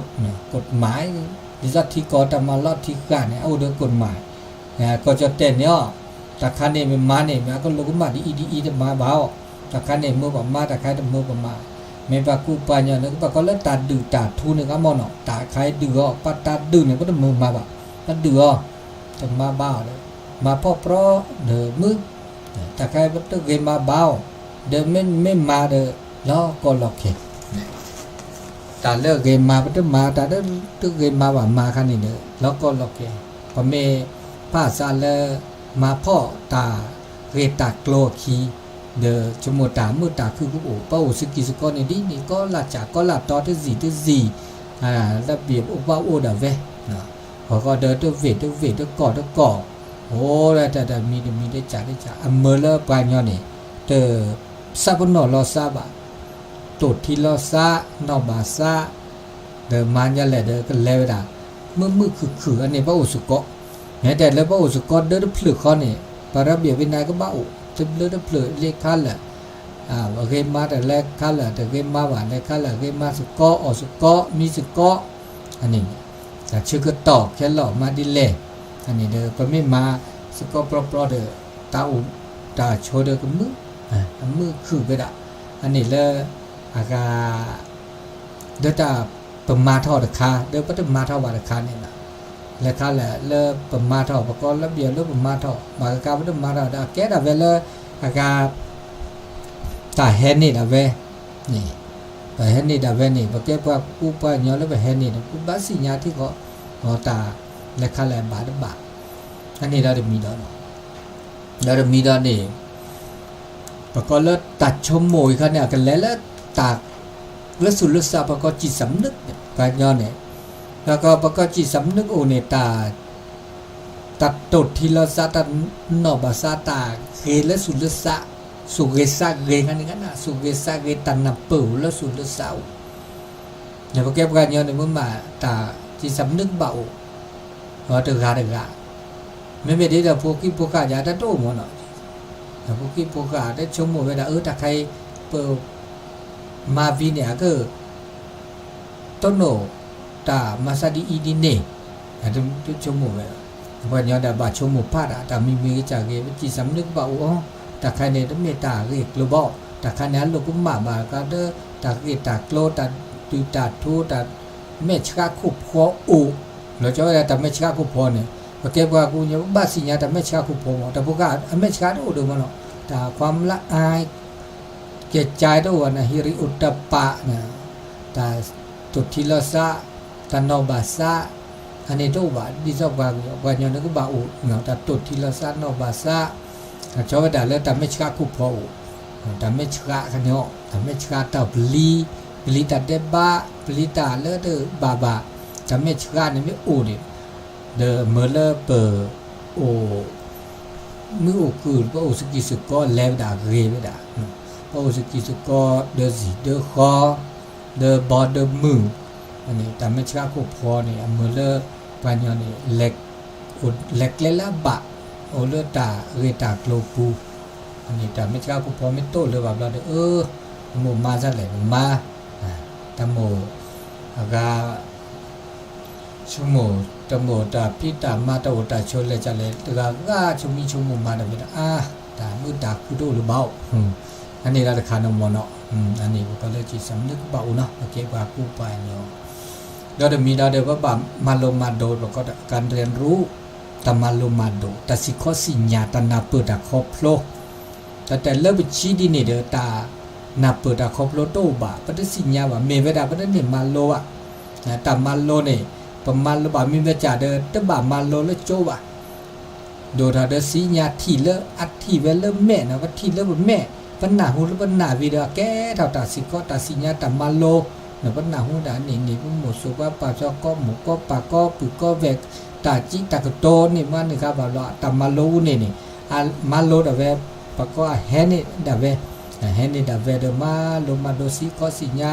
กฎหมาย ဒ်သိးထံကီၢ်တၢ်မၤလီၢ်ထံဃာ်န့ၣ် အအိၣ်ဒီး กฎหมาย ကီၢ်ကၠီၣ်တဲၣ်န့ၣ်အီၤ, တၢ်ခါန့ၣ်မ့ၢ်မၤန့ၣ် မ့ၢ်အကလိာ်ကမၣ်ဒ်အံၤဒ်အံၤတမၤဘၣ်အီၤ, တၢ်ခါန့ၣ်မၢပှၤမၤ တၢ်ခါတမၢပှၤမၤ, မ့ၢ်ပှၤကူပှၤညီန့ၣ် ကဘၣ်ကိးလၢတၢ်ဒုၣ်တၢ်ထူန့ၣ် ကမီၢ်နီၤ တၢ်ခါအံၤဒုၣ်အီၤ ပှၤတၢ်ဒုၣ်န့ၣ် ပတမၢမၤဘၣ်, ပဒုၣ်အီၤ, တမၤဘၣ်အီၤဒီး မၤဖှီၣ်ပြီဒီးမုာ်, တၢ်ခါအံၤပတဂ့ၤမၤဘၣ်အီၤ, ဒီးမ့မ့ၢ်မၤဒီး လီၤကီလီၤခဲ တၢ်လၢအဂ့ၤမၤပတမၤ တၢ်လၢတဂ့ၤမၤဘၣ်မၤအခါန့ၣ်ဒီး လီၤကီလီၤခဲ, ပမ့ၢ်ဖးစးလၢ မၤဖှီၣ်တၢ်ဂ့ၢ်တၢ်ကျိၤအခံ, ဒီးဆိကမိၣ်တၢ်မုာ်တၢ်ခုၣ်ကအိၣ် ပအိၣ်စကံစကီန့ၣ်ဒ်န့ၣ် ကီလၢ်စးကီလၢ်တီတဇံာ်တဇံာ်, လၢဘၣ်အိၣ်ဘၣ်အိၣ်ဒၣ်ဝဲ ဂီၤဂီၤဒီးတဝ့ၢ်တဝ့ၢ်တကီၢ်တကီၢ်, အိၣ်ဒၣ်တၢ်တမံၤတမံၤတကးတကး အမၢလၢပှၤကညီန့ၣ် တ သးပနီၣ်လီၤသးဘၣ်, တိာ်ထံလီၤသး, နီၣ်ဘၣ်သး, ဒီးမၤညါလဲၣ်ဒီးကလဲၤဝဲဒၣ်, မုာ်မုာ်ခုၣ်ခုၣ်အန့ၣ်ပအိၣ်စ့ၢ်ကီး, မ့ၢ်တဲလၢပအိၣ်စ့ၢ်ကီးဒၢတဖျၢၣ်ဃီန့ၣ်, ပှၤရဘ့ၣ်ဝ့နၤကဘၣ်အိၣ်, တဘျၢတဖျၢၣ်လၢခါလၢာ် အဂ့ၤမၤတၢ်လၢခါလၢာ် တဂ့ၤမၤဘၣ်လၢခါလၢာ် အဂ့ၤမၤစ့ၢ်ကီး အီၣ်စ့ၢ်ကီး မံစ့ၢ်ကီး, အန့ၣ် တၢ်ဆၢကတီၢ်ခဲလီာ်မၤဒ်လဲၣ်, အန့ၣ်ဒီး ပမ့ၢ်မၤစ့ၢ်ကီးပြီပြီဒီး တၢ်အိၣ်တၢ်ဆိးဒီးကမုာ်, အမုာ်ခုၣ်ဝဲဒၣ်, အန့ၣ်လၢ အဂၤ ဒီးတၢ်ပမၤထီၣ်တခါ ဒီးပတမၤထီၣ်ဘၣ်တခါန့ၣ်လီၤ, လၢခါလၢာ်လၢပမၤထီၣ် ပကိးလၢဘၣ်လၢပမၤထီၣ် ဘၣ်ကကါပတမၤထီၣ်ဒီး အကဲဒၣ်ဝဲလၢ အဂၤ တၢ်ဟဲန့ၢ်ဒၣ်ဝဲန့ၣ်, ပဟဲန့ၢ်ဒၣ်ဝဲန့ၣ် ပကဲပှၤကူပှၤကညီလၢပဟဲန့ၢ်ဒီး ပဘၣ်သ့ၣ်ညါထံဃီ တၢ်လၢခါလၢာ်ဘၣ်တဘၣ်, အန့ၣ်ဒီးတမံၤဒီး ဒီးတမံၤဒီးန့ၣ် ပကိးလၢတၢ်ဆိကမိၣ်အံၤခါန့ၣ် အကလဲၤလၢတၢ် လၢသူၣ်လၢသး ပကိး จิตสำนึก န့ၣ် ပှၤကညီန့ၣ်, ဒီးကီး ပကိး จิตสำนึก အိၣ်န့ၣ် တၢ် တၢ်တိာ်ထံလီၤသး တၢ်နီၣ်ဘၣ်သး တၢ်ဂ့ၤလၢသူၣ်လၢသး, သူၣ်ဂ့ၤသးဂ့ၤခါန့ၣ် သူၣ်ဂ့ၤသးဂ့ၤ တၢ်နၢ်ပၢၢ်အိၣ်လၢသူၣ်လၢသးအိၣ်, ဒီးပကဲပှၤကညီန့ၣ် မ့ၢ်မးတၢ် จิตสำนึก ဘၣ်အိၣ် ဒီးတဂၤတဂၤ, မ့မ့ၢ်ဒ်ဒီးဖိခံဖိဃာ်ယၤတၢ်တအိၣ်မးနီၤ, ဒီးဖိခံဖိဃာ်တဆိကမိၣ်ဝဲဒၣ် အၢ တၢ်ခါအံၤ ပ မၤဝံၤန့ၣ် အက တိၢ်နီၣ် တၢ်မၤသးဒ်အံၤဒ်န့ၣ်, တဆိကမိၣ်ဝဲ, ပှၤကညီဒီးဘၣ်ဆိကမိၣ်ဖးဒၣ် တၢ်မံၤမံၤကစၢ်ဂ့ၤ ပ จิตสำนึก ဘၣ်အိၣ်အီၤ, တၢ်ခါန့ၣ် တမ့ၢ်တၢ်ဂ့ၢ်ကျိၤဘၣ်, တၢ်ခါန့ၣ် အလိာ်ကမၣ်ဘၣ်ကဒီး တၢ်ဂ့ၢ်တၢ်ကျိၤ တၢ်ဒုၣ်တၢ်ထူ တၢ်မဲာ်ဆှးခိၣ်ဖှီၣ်အိၣ်, လီၤဆီဝဲဒၣ်တၢ်မဲာ်ဆှးခိၣ်ဖှီၣ်န့ၣ် ပကဲပှၤကူပှၤကညီ ပဘၣ်သ့ၣ်ညါတၢ်မဲာ်ဆှးခိၣ်ဖှီၣ်မး, တၢ်ဖိဃာ်အမဲာ်ဆှးတအိၣ်ဒံးမးနီၤ, တၢ် ความละอาย ကဲကၢတအိၣ်ဘၣ်န့ၣ် ဟံရံၣ်အိၣ်တၢ်ပာ်န့ၣ်, တၢ်တိာ်ထံလီၤသး, တၢ်နီၣ်ဘၣ်သး, အန့ၣ်တအိၣ်ဘၣ်, ဒ်သိးပှၤကညီ ပှၤကညီန့ၣ်ကဘၣ်အိၣ် တၢ်တိာ်ထံလီၤသး နီၣ်ဘၣ်သး, ဆီဝဲဒၣ်လၢတၢ်မဲာ်ဆှးခိၣ်ဖှီၣ်အိၣ်, တၢ်မဲာ်ဆှးခါန့ၣ်အီၤ တၢ်မဲာ်ဆှးတၢ်ပျံၤ, ပျံၤတၢ်ဒဲးဘး, ပျံၤတၢ်လၢတဘၣ်ဘၣ်, တၢ်မဲာ်ဆှးန့ၣ်မ့ၢ်အိၣ်န့ၣ် ဒီးမၢလၢပအိၣ် မုၢ်အိၣ်ကုၢ် ပအိၣ်စကံးစကီးလဲၤဝဲဒၣ်ဂ့ၤဝဲဒၣ်, ပအိၣ်စကံးစကီးဒီးစံၣ်ဒီးဃီ ဒီးဘီဒီးမုၢ်, တၢ်မဲာ်ဆှးခိၣ်ဖီန့ၣ် အမၢလၢပှၤကညီန့ၣ် လဲၤကျဲလၢအဘၣ်, အိၣ်လၢတၢ်ဂ့ၢ်တၢ်ကျိၤပူၤ, တၢ်မဲာ်ဆှးခိၣ်ဖီမ့ၢ်တိၢ်လၢၤဘၣ်ဘျီဒီး အၢ ပမိၢ်မၤစၢ်လဲၣ်ပမၤ, တၢ်မိၢ်အဂၤ ဆိကမိၣ် တၢ်မိၢ်တၢ်ဖံးတၢ်မၤတၢ်အိၣ်တၢ်ဆိးလဲၤကလဲၣ် တဂၤဂၤဆိကမိၣ်ဆိကမိၣ်မၤတၢ်မ့ၢ်ဒီး အါ တၢ်မုာ်တၢ်ခုတအိၣ်လၢၤဘၣ်အိၣ်, အန့ၣ်လၢတခါန့ၣ်မ့ၢ်နီၤ, အန့ၣ်ပကီးလၢက့ၤစၢ်မနုၤကဘၣ်အိၣ်နီၤ ပကဲပှၤကူပှၤကညီ, ဒီးတမံၤဒီးပဘၣ်မၤလိမၤဒိး ပကီးတၢ်ကရၢရူ တၢ်မၤလိမၤဒိး တၢ်စံၣ်ခီစံၣ်ညါ တၢ်နၢ်ပၢၢ်တၢ်ခီဖျိ တၢ်တဲလၢပဆံဒ်န့ၣ်ဒီး တၢ်နၢ်ပၢၢ်တၢ်ခီဖျိတအိၣ်ဘၣ် ပတသ့ၣ်ညါဘၣ် မ့ၢ်ဝဲဒၣ်ပတန့ၢ်မၤလိဘၣ်, တၢ်မၤလိန့ၣ် ပမၤလိဘၣ်မ့ၢ်ဝဲကၢ်ဒီး တဘၣ်မၤလိလၢကၠိဘၣ်, ဒိၣ်ထီၣ်ဒီးသ့ၣ်ညါထံၣ်လၢအထံၣ်ဝဲလၢမဲာ်နီၤ ပထံၣ်လၢပမဲာ် ပနၢ်ဟူလၢပနၢ်ဝံၤဒီး အကဲထီၣ်တၢ်စံၣ်ခီတၢ်စံၣ်ညါတၢ်မၤလိ, ပနၢ်ဟူဒၣ်န့ၣ်န့ၣ် ပမိၢ်စိာ်ပှၤပၢ်စိာ်ကီမိၢ်ကီပၢ်ကီပုၢ်ကီဝဲၢ် တၢ်စံးတၢ်ကတိၤန့ၣ် မၤန့ၢ်ဃာ်ဘၣ်ဘျီ တၢ်မၤလိအူန့ၣ်န့ၣ် မၤလိဒၣ်ဝဲ ပှၤကိးအဟဲန့ၢ်ဒၣ်ဝဲ, ဟဲန့ၢ်ဒၣ်ဝဲဒီးမၤလိမၤဒိးစံၣ်ခီစံၣ်ညါ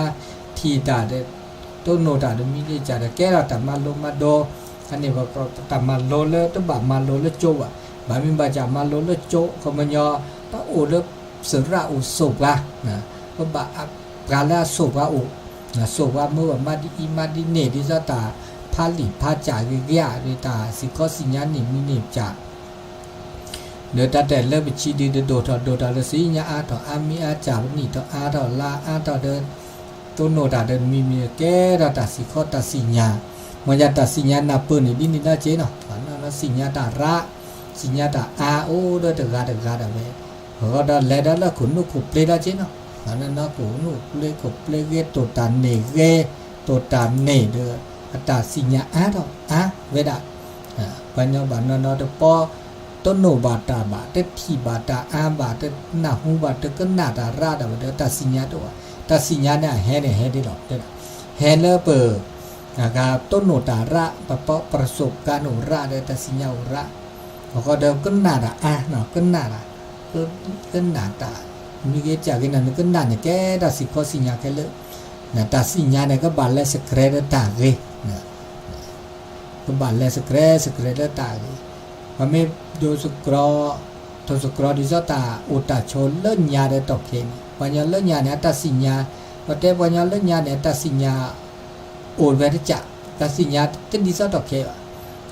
ထံၣ်တၢ်ဒီး တိၢ်နီၣ်တၢ်ဒီးမံၤဒ်ကၢ်ဒီးကဲထီၣ်တၢ်မၤလိမၤဒိး, အန့ၣ်ပတၢ်မၤလိလၢတဘၣ်မၤလိလၢကၠိဘၣ်, ဘၣ်မ့ၢ်ဘၣ်ကၢ်မၤလိလၢကၠိ ခီပညီ ပအိၣ်လၢစရၣ်အိၣ်ဆိးပှၤ, ပဘၣ်ပှၤလၢအဆိးပှၤအိၣ်, ဆိးပှၤမၢဘၣ်မၤဒ်အံၤမၤဒ်န့ၣ် ဒ်သိးတၢ်ဖးလံာ်ဖးကၢ်ဂ့ၤဂ့ၤဧါ တၢ်စံၣ်ခီစံၣ်ညါန့ၣ်မံၤန့ၣ်ကၢ် ဒီးတၢ်တဲလၢပဆံးဒ်ဒီး ဒိၣ်ထီၣ်ဒိၣ်ထီၣ်ဒီး သ့ၣ်ညါအါထီၣ်အါမံၤအါကၢ် ပနံၣ်ထီၣ်အါထီၣ်လါအါထီၣ်ဒီး တိၢ်နီၣ်တၢ်ဒီးမံၤမံၤ ကဲထီၣ်တၢ်စံၣ်ခီတၢ်စံၣ်ညါ, မ့ၢ်ယၤတၢ်စံၣ်ညါနၢ်ပၢၢ်န့ၣ် ဒ်န့ၣ်ဒီးက့နီၤ, ဘၣ်နီၢ်နီၢ်စံၣ်ညါတၢ်ရး, စံၣ်ညါတၢ်အါအိၣ်ဒီးတဂၤတဂၤဒၣ်ဝဲ, အဃိဒီးလဲၤဒီးလၢခိၣ်နူာ်ခိၣ်ပျ့ဒီးက့နီၤ, ဘၣ်နီၢ်နီၢ်ခိၣ်နူာ်ခိၣ်ပျ့ခိၣ်ပျ့ဂ့ၤ တိၢ်တၢ်န့ၢ်ဂ့ၤ, တိၢ်တၢ်န့ၢ်ဒီး အတၢ်စံၣ်ညါအါထီၣ်အါဝဲဒၣ် ပှၤကညီဘၣ်နီၢ်နီၢ်တပီ တနိၣ်ဘၣ်တၢ်ဘၣ် တထံၣ်ဘၣ်တၢ်အါဘၣ် တနၢ်ဟူဘၣ် တကနၣ်တၢ်ရၣ်ဒၣ်ဝဲဒီး တၢ်စံၣ်ညါတအိၣ်ဘၣ်, တၢ်စံၣ်ညါန့ၣ်အဟဲန့ၣ်ဟဲဒ်လီၤ, ဟဲလၢပ အဂၤတိၢ်နီၣ်တၢ်ရၣ် ပပီပရစိးကါန့ၣ်အိၣ်ရၣ်ဒီး တၢ်စံၣ်ညါအိၣ်ရၣ်, အဃိဒီးကနၣ်တၢ်အါနီၤ ကနၣ်တၢ် ကနၣ်တၢ် မ့ၢ်ဂ့ၤကၢ်ဂ့ၤနီၤ နကနၣ်န့ၣ် ကဲတၢ်စံၣ်ခီစံၣ်ညါခဲလၢာ်, တၢ်စံၣ်ညါန့ၣ် ကဘၣ်လဲၤစကြဲးလၢတၢ်ဂ့ၤ ကဘၣ်လဲၤစကြဲးစကြဲးလၢတၢ်ဂ့ၤ, ပမ့ၢ်ဒိးစကြီ ထိၣ်စကြီဒ်သိးတၢ်အိၣ်တၢ်ဆိးလၢညါဒီးတီၢ်ခဲန့ၣ် ပှၤကညီလၢညါန့ၣ် အတၢ်စံၣ်ညါ, ပတဲပှၤကညီလၢညါန့ၣ် အတၢ်စံၣ်ညါ အိၣ်ဝဲတကး, တၢ်စံၣ်ညါတဒ်သိးတီၢ်ခဲဘၣ်,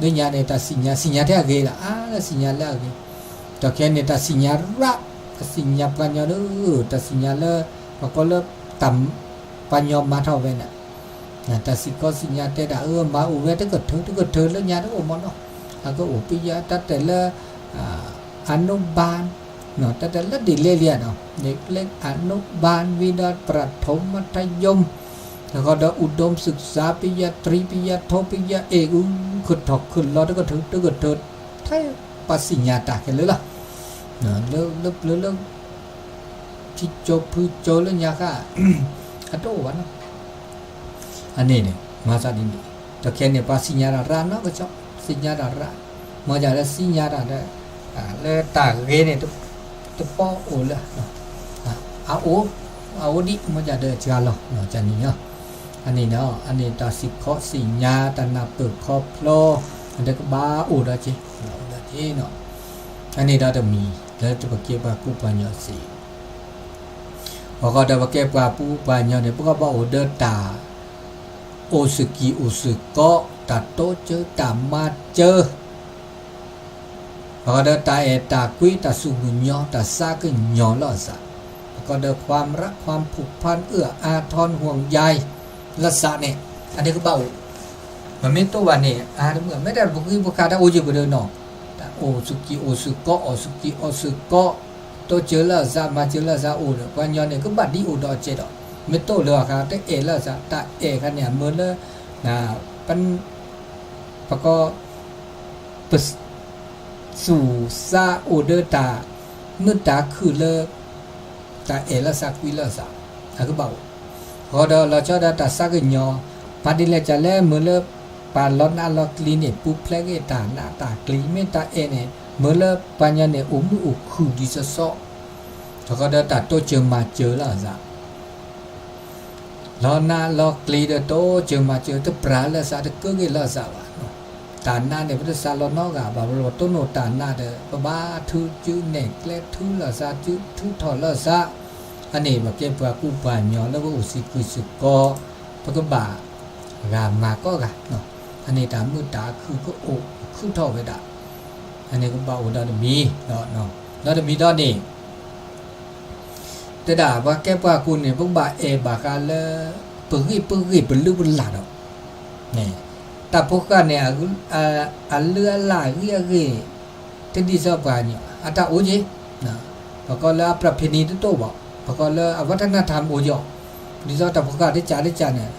လၢညါန့ၣ် တၢ်စံၣ်ညါ စံၣ်ညါထဲအဂ့ၤလီၤ, အါလၢစံၣ်ညါလၢအဂ့ၤ, တီၢ်ခဲန့ၣ် တၢ်စံၣ်ညါရၣ်, တၢ်စံၣ်ညါပှၤကညီဒီး တၢ်စံၣ်ညါလၢ ပှၤကိးလၢ တၢ် ပှၤကညီမၤထီၣ်ဝဲန့ၣ် တၢ်စံၣ်ခီစံၣ်ညါတဲဒၣ်အၢ မၤအိၣ်ဝဲတကထၢတကထၢလၢညါတအိၣ်မးနီၤ, အကအိၣ်ပယီၤတၢ်တဲလၢ အနုဘၢၣ်, တၢ်တဲလၢဒ်လဲၣ်လံနီၤ, ဒ်လဲၣ်အနုဘၢၣ် ဝံၤဒီး ပြထိၣ် မထယုမ် အဃိဒီး ဥဒုမ်ၣ်သုၣ်စါ ပယီၤတြံ ပယီၤထိ ပယီၤအ့ၣ်အူ ခုၣ်ထီၣ်ခုၣ်လီၤတကထၢတကထၢ, ထဲပှၤစံၣ်ညါတၢ်ခဲလၢာ်လီၤ, လၢပျၢၤလၢ ထံကၠိဖုကၠိလၢညါဃါ အတအိၣ်ဘၣ်နီၤ, အန့ၣ်န့ၣ် မၤသးဒ်န့ၣ်, တီၢ်ခဲန့ၣ် ပှၤစံၣ်ညါတၢ်ရၣ်နီၢ်ကစီၣ်, စံၣ်ညါတၢ်ရၣ်, မ့ၢ်ဒ်လၢစံၣ်ညါတၢ်ဒီး လၢတၢ်ဂ့ၤန့ၣ် တပီအိၣ်လၢ အအိၣ်, အအိၣ်ဒံး မ့ၢ်ဒ်ဒီးစှၤလီၤ ကန့ၣ်လီၤ, အန့ၣ်ဒီး အန့ၣ်တၢ်စံၣ်ခီစံၣ်ညါ တၢ်နၢ်ပၢၢ်ခီဖျိ အတကဘၣ်အိၣ်ဒီးက့, အိၣ်ဒီးက့နီၤ, အန့ၣ်ဒီးတမံၤ လၢပကဲပှၤကူပှၤကညီစ့ၢ် အဃိဒီးပကဲပှၤကူပှၤကညီန့ၣ် ပကဘၣ်အိၣ်ဒီးတၢ် အိၣ်စကံၢ်အိၣ်စကီး တၢ်တိစၢၤတၢ်မၤစၢၤ, အဃိဒီးတၢ်အဲၣ်တၢ်ကွံ တၢ်စူၢ်မုၢ်ညီ တၢ်သးကညီၤလီၤအသး, အဃိဒီး ความรัก ความผูกพัน เอื้ออาทร ห่วงใย လီၤသးန့ၣ် အတကဘၣ်အိၣ်, ပမ့ၢ်တိၢ်ဘၣ်န့ၣ် အါတမုာ် မ့ၢ်တၢ်ပဃံပဃာ်တၢ်အိၣ်ယံၤပဒၢးနီၤ, တၢ်အိၣ်စကံၢ်အိၣ်စကီး အိၣ်စကံၢ်အိၣ်စကီး တိစၢၤလၢအသး မၤစၢၤလၢအသးအိၣ်ဒီး ပှၤကညီန့ၣ် ကဘၣ်ဒ်အိၣ်ဒီးအကဲဒီး, မ့ၢ်တိၢ်လၢအဃါ တအဲၣ်လၢအသး တၢ်အဲၣ်ခါန့ၣ် အမၢလၢ ပကီ ပ သူၣ်သးအိၣ်ဒီးတၢ်မုာ်တၢ်ခုၣ်လၢ တၢ်အဲၣ်လၢသးကွံလၢသး အကဘၣ်အိၣ်, အဃိဒီးလီၤဆီဒၣ်တၢ်သးကညီၤ ဖးဒ်လဲၣ်ကလဲၣ် မ့ၢ်လၢ ပှၤလီၤနးလီၤကျံန့ၣ် ပူၤဖျဲးက့ၤတၢ်နးတၢ်ကျံ မ့ၢ်တၢ်အဲၣ်န့ၣ် မ့ၢ်လၢပှၤကညီန့ၣ် အိၣ်မုာ်အိၣ်ခုၣ်ဒ်သိးသိး, တဃီဒီးတၢ်တိစၢၤမၤစၢၤလီၤအသး လီၤနးလီၤကျံဒီးတိစၢၤမၤစၢၤ တပြၢလၢအသး တကၢက့ၤလၢအသးဘၣ်. တၢ်နးန့ၣ် ပတသးလီၤနီတဂၤဘၣ်, ပတိၢ်နီၣ်တၢ်နးဒီး ပဘၣ်ထုးစုနဲၣ်ကျဲ ထုးလီၤသး ထုးထီၣ်လီၤသး, အန့ၣ် ပကဲပှၤကူပှၤကညီလၢပအိၣ်သကိးစ့ၢ်ကီး ပကဘၣ်ဂၤမၤကိးဂၤ, အန့ၣ်တၢ်မုာ်တၢ်ခုၣ်ကအိၣ်ကခုၣ်ထီၣ်ဝဲဒၣ်, အန့ၣ်ကဘၣ်အိၣ်ဒီးတမံၤ, ဒီးတမံၤဒီးန့ၣ် တဲဒၣ်ပှၤကဲပှၤကူန့ၣ် ပကဘၣ်အဲၣ်ဘၣ်ဃးလၢ ပဂ့ၢ်ပဂ့ၢ်ပလုၢ်ပလၢ်ဒီး တၢ်ဖိဃၢ်န့ၣ် အလုၢ်အလၢ်အဂံၢ်အဂ့ၢ် တဒ်သိးပှၤကညီ အတၢ်အိၣ်က့ၤ, ပကိးလၢအပြၢဖ့နံတတိၢ်ဘၣ်, ပကိးလၢအဝးထနၢ်ထၢမ်အိၣ်က့ၤအီၤ, ဒ်သိးတၢ်ဖိဃၢ်တကးတကးန့ၣ်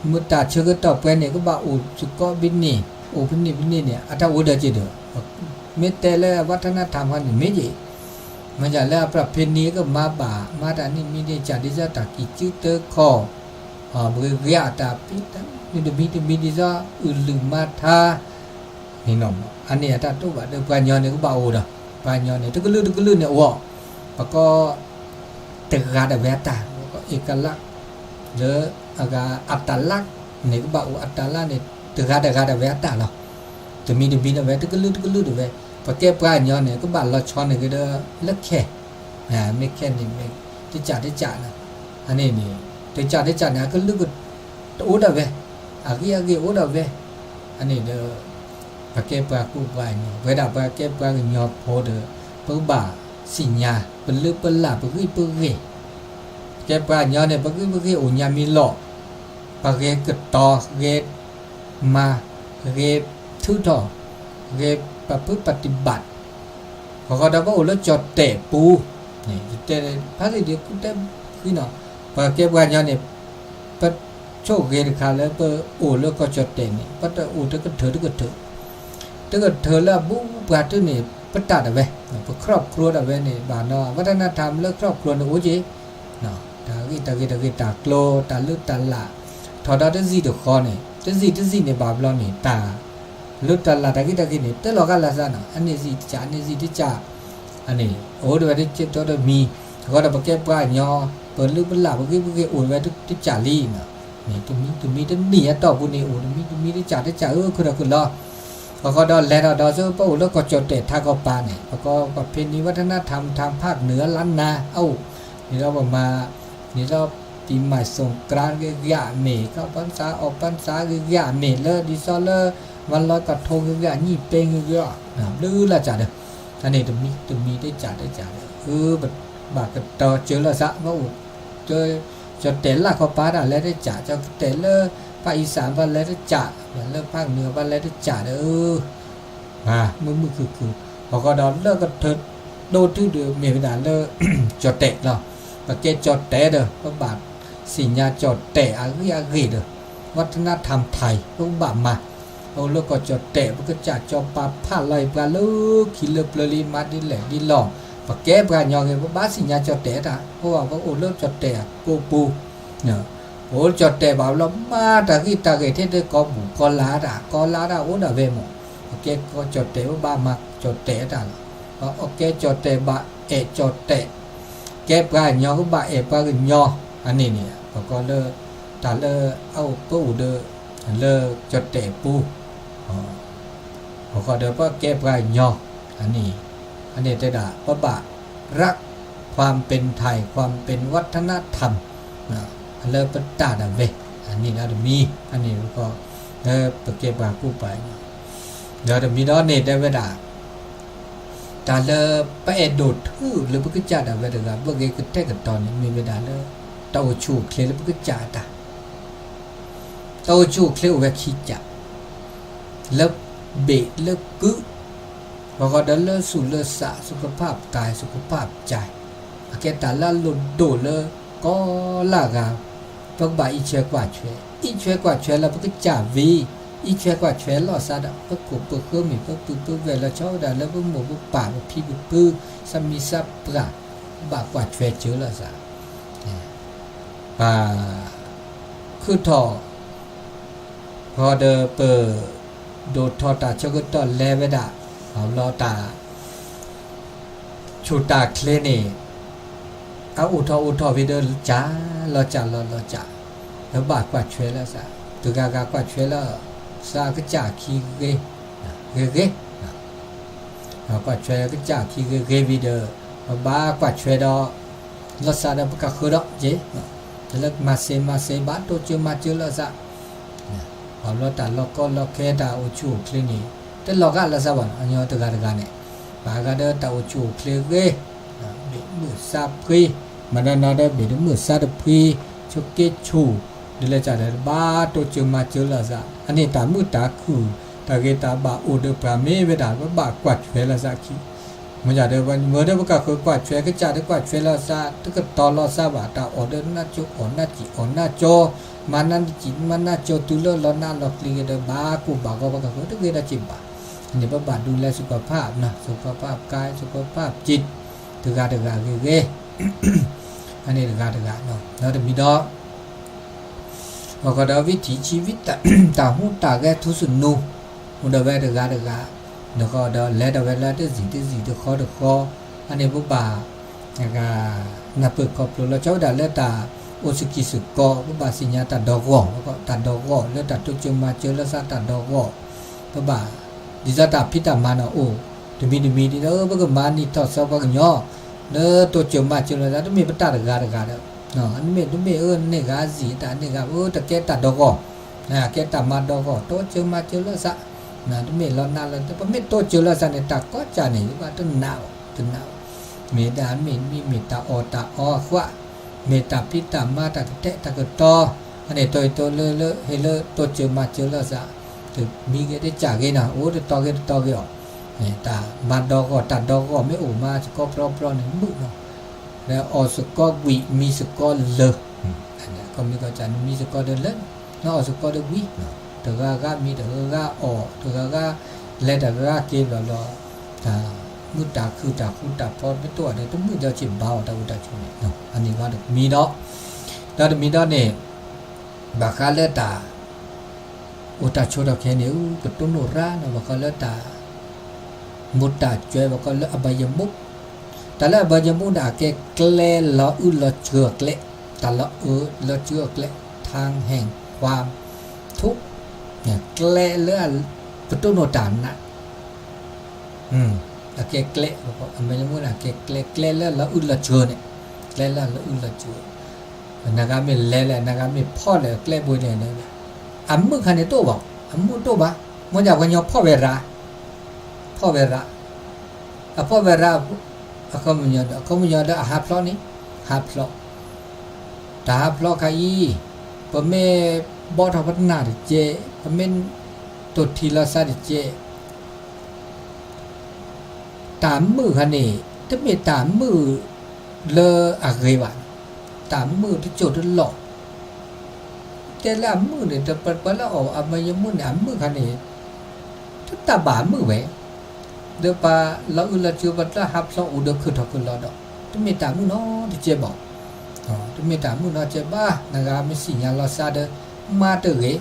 မ့ၢ်တၢ်ဆၢကတီၢ်ပှဲၤန့ၣ် ကဘၣ်အိၣ်စ့ၢ်ကီးဖဲန့ၣ်, အိၣ်ဖဲန့ၣ်ဖဲန့ၣ်န့ၣ် အတၢ်အိၣ်ဒီးက့ၤဒီး မ့ၢ်တဲလၢအဝးထနၢ်ထၢမ်ခီန့ၣ် မ့ၢ်က့ၤ မ့ၢ်ဒ်လၢအပြၢဖ့နံကမၤဘၣ် မၤတၢ်န့ၣ်မံၤန့ၣ် ကးဒ်သိးတၢ်ကံၢ်စုတၢခီၣ်, ပကဂ့ၤအတၢ်ဖံးတၢ်မၤတမံၤတမံၤဒ်သိး အုၣ်လုၢ်မၤထါန့ၣ်လီၤ. အန့ၣ်အတၢ်တိၢ်ဘၣ်ဒီးပှၤကညီန့ၣ်ကဘၣ်အိၣ်ဒီး ပှၤကညီန့ၣ် တကလုာ်တကလုာ်န့ၣ်အိၣ်, ပကိး တဂၤဒၣ်ဝဲအတၢ် ပကိး เอกลักษณ์ လၢအဂၤ อัตลักษณ์ န့ၣ် ကဘၣ်အိၣ် อัตลักษณ์ န့ၣ် တဂၤတဂၤဒၣ်ဝဲအတၢ်လီၤ. တမံၤတမံၤဒၣ်ဝဲ တကလုာ်တကလုာ်ဒၣ်ဝဲ ပကဲပှၤကညီန့ၣ် ကဘၣ်လီၤဆီန့ၣ်က့ၤဒီး လၢခဲ မ့ၢ်ခဲန့ၣ်မ့ၢ် တကးတကးလီၤ. အန့ၣ်န့ၣ် တကးတကးန့ၣ် အကလုာ်က တအိၣ်ဒၣ်ဝဲ, အဂ့ၢ်အဂ့ၢ်အိၣ်ဒၣ်ဝဲ, အန့ၣ်ဒီး ပကဲပှၤကူပှၤကညီ ပဝဲဒၣ်ပှၤကဲပှၤကညီဖိဒီး ပကဘၣ်သ့ၣ်ညါ ပလုၢ်ပလၢ်ပဂံၢ်ပဂ့ၢ်, ပကဲပှၤကညီန့ၣ် ပဂံၢ်ပဂ့ၢ်အိၣ်ညါမံၤလီၤ, ပဂဲၤကတီၤ ဂဲၤမၤ ဂဲၤထုးထီၣ် ဂဲၤပာ်ဖုးပာ်တံၢ်ဘၣ် ပဃီဒီးပအိၣ်လၢကၠီၣ်တဲာ်ပူၤ, ဖဲသ့ၣ်ဒုးကူတဲဃံနီၤ, ပှၤကဲပှၤကညီန့ၣ် ပဆိၣ်ဂ့ၤတခါလၢပအိၣ်လၢကီၢ်ကၠီၣ်တဲာ်န့ၣ် ပတအိၣ်တကထၢတကထၢ, တကထၢလၢအဘူးပှၤတုၤန့ၣ် ပတၢ်ဒၣ်ဝဲ, ပ ครอบครัว ဒၣ်ဝဲန့ၣ် ဘၣ်နီၤ အဝဲတနၢ်ထၢမ်လၢ ครอบครัว န့ၣ်အိၣ်က့ၤ တၢ်ဂ့ၢ်တၢ်ဂ့ၢ်တၢ်ဂ့ၢ်တၢ်ကျိၤ တၢ်လၢတၢ်လၢ် ထီၣ်ဒီးတစံၣ်တဃီန့ၣ် တစံၣ်တစံၣ်န့ၣ်ဘၣ်ဘျီန့ၣ် တၢ်လၢတၢ်လၢ်တၢ်ဂ့ၢ်တၢ်ဂ့ၢ်န့ၣ် တဲလီၤဂာ်လၢသးနီၤ အန့ၣ်စံၣ်တကး အန့ၣ်စံၣ်တကး အန့ၣ် အိၣ်ဒၣ်ဝဲတကတီၢ်တမံၤ အဃိဒီးပကဲပှၤကညီ ပလုၢ်ပလၢ်ပဂ့ၢ်ပဂ့ၢ်အိၣ်ဝဲတကးလံနီၤ, တမံၤတမံၤတနံၣ်အတီၢ်ပူၤန့ၣ် အိၣ်တမံၤတမံၤတကးတကး အၢ ခုၣ်ဒီးခုၣ်လီၤ ပဃီဒီးလဲၤထီၣ်ဒီးဆူပအိၣ်လၢကီၢ်ကၠီၣ်တဲာ်ထးကီၢ်ပၤန့ၣ် ပကီၢ်ဖဲန့ၣ် วัฒนธรรม ทางภาคเหนือ ล้านนา အအိၣ် န့ၣ်ဒီးပမၤ န့ၣ်ဒီး ปีใหม่สงกรานต์ ဂ့ၤဂ့ၤမ့ၢ် เข้าพรรษา ออกพรรษา ဂ့ၤဂ့ၤမ့ၢ် လၢဒ်သိးလၢ วันลอยกระทง ဂ့ၤဂ့ၤ ညၣ်ပ့ ဂ့ၤဂ့ၤ ဘျုးလၢ်စၢ်ဒီး အန့ၣ်တမံၤတမံၤတကးတကးဒီး ဘၣ်ကတီၤစၢၤလၢသး ပအိၣ် ကၠီၣ်တဲာ်လၢ်ကီၢ်ပၤတၢ်လဲၤတကး ကၠီၣ်တဲာ်လၢ ภาคอีสาน ဘၣ်လဲၤတကး လၢ ภาคเหนือ ဘၣ်လဲၤတကးဒီး မုာ်မုာ်ခုၣ်ခုၣ် ပဃီဒီးလၢကထၢဒိၣ်တုၤဒီးမ့ၢ်ဝဲဒၣ်လၢ ကၠီၣ်တဲာ်လီၤ. ပကဲကၠီၣ်တဲာ်ဒီး ပဘၣ်သ့ၣ်ညါကၠီၣ်တဲာ်အဂ့ၢ်အဂ့ၢ်ဒီး วัฒนธรรมไทย ပကဘၣ်မၤ ပအိၣ်လၢကီၢ်ကၠီၣ်တဲာ် ပကစၢ်ကၠီၤပၤဖးလီၤအံၤပှၤလၢခံလၢပျၢၤလံ မၤဒ်လဲၣ်ဒ်လဲၣ် ပကဲပှၤကညီဂ့ၤ ပဘၣ်သ့ၣ်ညါကၠီၣ်တဲာ်တၢ် ပဝဲပအိၣ်လၢကၠီၣ်တဲာ်အကိပူၤ ပအိၣ်လၢကၠီၣ်တဲာ်ဘၣ်လီၤ မၤတၢ်ဂ့ၢ်တၢ်ဂ့ၢ်ထဲတကီပူၤ ကီၢ်လၢ်တၢ် ကီၢ်လၢ်တၢ်အိၣ်ဒၣ်ဝဲမး ပကဲကီၢ်ကၠီၣ်တဲာ် ပဘၣ်မၤကၠီၣ်တဲာ်တၢ်လီၤ. ပကဲကၠီၣ်တဲာ်ဘၣ်အဲၣ်ကၠီၣ်တဲာ် ကဲပှၤကညီကဘၣ်အဲၣ်ပှၤကညီ အန့ၣ်န့ၣ် ပကီၢ်လၢ တၢ်လၢအအိၣ်ပအိၣ်ဒီး လၢကၠီၣ်တဲာ်ပူၤ ပဃီဒီးပကဲပှၤကညီ အန့ၣ် အန့ၣ်တဲဒၣ် ပဘၣ် รักความเป็นไทย ความเป็นวัฒนธรรม လၢပတၢ်ဒၣ်ဝဲ အန့ၣ်လၢတမံၤ အန့ၣ် လၢပကဲပှၤကူပှၤကညီ ဒီးတမံၤဒီးန့ၣ်တဲဝဲဒၣ် တၢ်လၢပအဲၣ်ဒိးထုးလၢပကစၢ်ဒၣ်ဝဲတဂၤ ပဂ့ၤကတဲာ်ကတီၤန့ၣ် မ့ၢ်ဝဲဒၣ်လၢ တၢ်အိၣ်ဆူၣ်အိၣ်ချ့လၢပကစၢ်အတၢ် တၢ်အိၣ်ဆူၣ်အိၣ်ချ့အိၣ်ဝဲခံစး လၢဘ့ၣ်လၢကုၢ် ပဃီဒီးလၢသူၣ်လၢသး สุขภาพกาย สุขภาพใจ အကဲတၢ်လၢအလိၣ်ဒိၣ်လၢ ကိးလၢအဂၤ ပကဘၣ်အံးဆွဲကွၢ်ဆွဲ အံးဆွဲကွၢ်ဆွဲလၢပကစၢ်ဝံၤ အံးဆွဲကွၢ်ဆွဲလီၤသးဒီး ပခိၣ်ပဃၢမ့ၢ် ပပုၢ်ပဝဲၢ်လီၤဆီဝဲဒၣ်လၢပမိၢ်ပပၢ် ပဖံပဖု သးမံသးပှၢ် ဘၣ်ကွၢ်ဆွဲစၢၤလီၤသး ပ ခုၣ်ထီၣ် ဃီဒီးပ ဒိၣ်ထီၣ်တၢ်ဆၢကတီၢ်လဲၤဝဲဒၣ်, ဘျီတၢ် ဆူၣ်တၢ်ချ့န့ၣ် အအိၣ်ထီၣ်အိၣ်ထီၣ်ဝံၤဒီး ကၢ်လီၤကၢ်လီၤလီၤကၢ်, လၢဘၣ်ကွၢ်ဆွဲလၢသး, တဂၤဂၤကွၢ်ဆွဲလၢ သးကစၢ်ခံဂ့ၤ, ဂ့ၤဂ့ၤ, ကွၢ်ဆွဲကစၢ်ခံဂ့ၤဂ့ၤဝံၤဒီး ပဘၣ်ကွၢ်ဆွဲဒီး လီၤသးဒီးပကဃုာ်ဒီးက့ၤ, တလၢမၤစ့မၤစ့ ဘၣ်တိစၢၤမၤစၢၤလီၤသး, ဘၣ်ဘျီတၢ်လီၢ်ကီလီၢ်ခဲတၢ်အိၣ်ဆူၣ်အိၣ်ချ့န့ၣ် တလီၤဂာ်လီၤသးဘၣ်နီၤ, ညီတဂၤတဂၤန့ၣ်, ဘၣ်ဂၤဒီးတၢ်အိၣ်ဆူၣ်အိၣ်ချ့ဂ့ၤ, ဘ့ၣ်မုၢ်သးဖှံ, မၤနီၢ်နီၢ်ဒီးဘ့ၣ်တမုၢ်သးတဖှံ, ဆိးက့ဆူၣ်, ဒ်လဲၣ်ကဒီး ဘၣ်တိစၢၤမၤစၢၤလီၤသး, အန့ၣ်တၢ်မုာ်တၢ်ခုၣ် တၢ်ဂ့ၤတၢ်ဘၣ်အိၣ်ဒီးပှၤမ့ၢ်ဝဲဒၣ် ပဘၣ်ကွၢ်ဆွဲလီၤသးခံ မ့ၢ်ဒီး မ့ၢ်ဒီးပကဃုကွၢ်ဆွဲကစၢ်ဒီးကွၢ်ဆွဲလီၤသး တကတီၤလီၤသးဘၣ် တၢ်အီၣ်ဒီးနးကၠိအီၣ်နးစံၣ်အီၣ်နးကၠီ, မၤနးစံၣ်မၤနးကၠီ တုၤလၢလီၤနးလီၤကျံၤက့ၤဒီး ဘၣ်ကိၢ်ဘၣ်ဂီၤ ပကဃုတဂ့ၤဒီးစံးဘၣ်, န့ၣ်ပဘၣ်ဒုးလဲၤ สุขภาพ နီၤ สุขภาพกาย สุขภาพจิต တဂၤတဂၤဂ့ၤဂ့ၤ အန့ၣ်တဂၤတဂၤ, ဒီးတမံၤဒီး ဘၣ်ဃးဒီး ဝိထံဆံဝံ တၢ်ဟူးတၢ်ဂဲၤထူသနူ, အိၣ်ဒီးဝဲတဂၤတဂၤ, ဒီးဒီးလဲၤဒီးဝဲလၢတစံၣ်တစံၣ်တဃီတဃီ, အန့ၣ်ပဘၣ် နၢ်ပၢၢ်ခီဖျိလီၤဆီဝဲဒၣ်လၢတၢ်အိၣ်စကံးစကီး ပဘၣ်သ့ၣ်ညါတၢ်ဒီဂီၢ်, တၢ်ဒီဂီၢ်လၢတၢ်တိစၢၤမၤစၢၤလီၤသးတၢ်ဒီဂီၢ်, ပဘၣ် ဒ်သိးတၢ်ဖံးတၢ်မၤန့ၣ်အိၣ်, တမံၤတမံၤဒ်သိး ပကမၤနံၣ်ထီၣ်သီပှၤကညီ လၢတိစၢၤမၤစၢၤလီၤသး တမ့ၢ်ပတၢ်တဂၤတဂၤဒီး မ့ၢ်တမ့ၢ်အၢန့ၢ်ဂၤစံၣ် တၢ်န့ၢ်ဂၤ ပတကဲတၢ်ဒီဂီၢ်, ကဲတၢ်မၤဒီဂီၢ် တိစၢၤမၤစၢၤလီၤသး, တမ့ၢ်လီၤနးလီၤ ပမ့ၢ်တိစၢၤလီၤသးန့ၣ် တၢ်ကီစၢ်န့ၣ် ယဘၣ်တနာ်ဘၣ် တနာ်ဘၣ်, မ့ၢ်ဒၣ်မ့ၢ်မ့ၢ်မ့ၢ်တၢ်အီၣ်တၢ်အီအဃၢ, မ့ၢ်တၢ်ဖံးတၢ်မၤတၢ်ကတဲတၢ်ကတီၤ, အန့ၣ်တိၢ်တိၢ်လၢလၢ ဟ့ၣ်လၢတိစၢၤမၤစၢၤလီၤသး, တမံၤဂ့ၤတကၢ်ဂ့ၤနီၤ အိၣ်တတီၤဂ့ၤတတီၤဂ့ၤအီၤ, တၢ်မၤဒီဂီၢ်တၢ်ဒီဂီၢ်မ့ၢ်အိၣ်မး စကီပျီပျီန့ၣ် မုာ်နီၤ လၢအီၣ်စကီဝံၤ မံစကီလၢာ်, ခီမ့ၢ်ကီၢ်စၢ်န့ၣ် မံစကီဒီးလၢာ်, နအီၣ်စကီဒီးဝံၤ, တဂၤဂၤမံ တဂၤဂၤအီၣ် တဂၤဂၤ လဲၤတဂၤက့ၤဘျီလီၤ, တၢ်မုာ်တၢ်ခုၣ်တၢ်ဃူတၢ်ဖိးမ့ၢ်တအိၣ်ဒီး တမုာ်ဒီးစံးဘၣ်အီၤတၢ်အိၣ်တၢ်ဆိးန့ၣ်, အန့ၣ်ဝဲတမံၤဒီး, ဒီးတမံၤဒီးန့ၣ် ဘၣ်ဃးလၢတၢ် အိၣ်တၢ်ဆိးထီၣ်ခဲန့ၣ် ပတိၢ်နီၣ်ရၣ်နီၤ ဘၣ်ဃးလၢတၢ် မူးတၢ်စှဲး ဘၣ်ဃးလၢအဘၢယမူး, တၢ်လၢအဘၢယမူးန့ၣ် အကဲကျဲလီၤအုၣ်လီၤစှၤအကျဲ, တၢ်လီၤအုၣ်လီၤစှၤအကျဲ, ထၢဟဲၣ်ခွါထူ, ကျဲလၢ ပတိၢ်နီၣ်တၢ်နး အကဲကျဲ, အဘၢယမူးန့ၣ် အကဲကျဲ ကျဲလၢလီၤအုၣ်လီၤစှၤန့ၣ်, ကျဲလၢလီၤအုၣ်လီၤစှၤ, နဂၤမ့ၢ်လဲၤလဲၣ် နဂၤမ့ၢ်ဖီၣ်လဲၣ် ကျဲဘိန့ၣ်, အမုၣ်ခါန့ၣ်တအိၣ်ဘၣ်, အမုၣ်တအိၣ်ဘၣ်, မ့ၢ်ဒၣ်ပှၤကညီဖီၣ်ဝဲရၤ, ဖီၣ်ဝဲရၤ, အဖီၣ်ဝဲရၤ, အခီပညီဒီး အခီပညီဒီးအဟးဖျိးန့ၣ်, ဟးဖျိး, တၢ်ဟးဖျိးခါအံၤ, ပမ့ၢ်ဘီထီၣ်ပနၢ်တကဲ, ပမ့ၢ်တိၢ်ထံလီၤသးတကဲ တၢ်မုာ်ခါန့ၣ် တမ့ၢ်တၢ်မုာ်လၢအဂ့ၤဘၣ်, တၢ်မုာ်တစိၢ်တလီၢ်, တဲလၢအမုာ်န့ၣ် ပှၤလၢအီၣ်အဘၢယမူးန့ၣ် အမုာ်ခါန့ၣ် တတၢ်ဘၣ်အမုာ်ဝဲ, ဒီးပှၤလီၤအုၣ်လီၤစှၤ ပှၤတၢ်ဟးဖျိးအိၣ်ဒီးခုၣ်ထီၣ်ခုၣ်လီၤဒီး တမ့ၢ်တၢ်မုာ်နီတကဲဘၣ်, တမ့ၢ်တၢ်မုာ်နီတကဲဘၣ်, နဂၤမ့ၢ်သ့ၣ်ညါလီၤသးဒီး မၤတဂ့ၤ မၤတဂ့ၤ,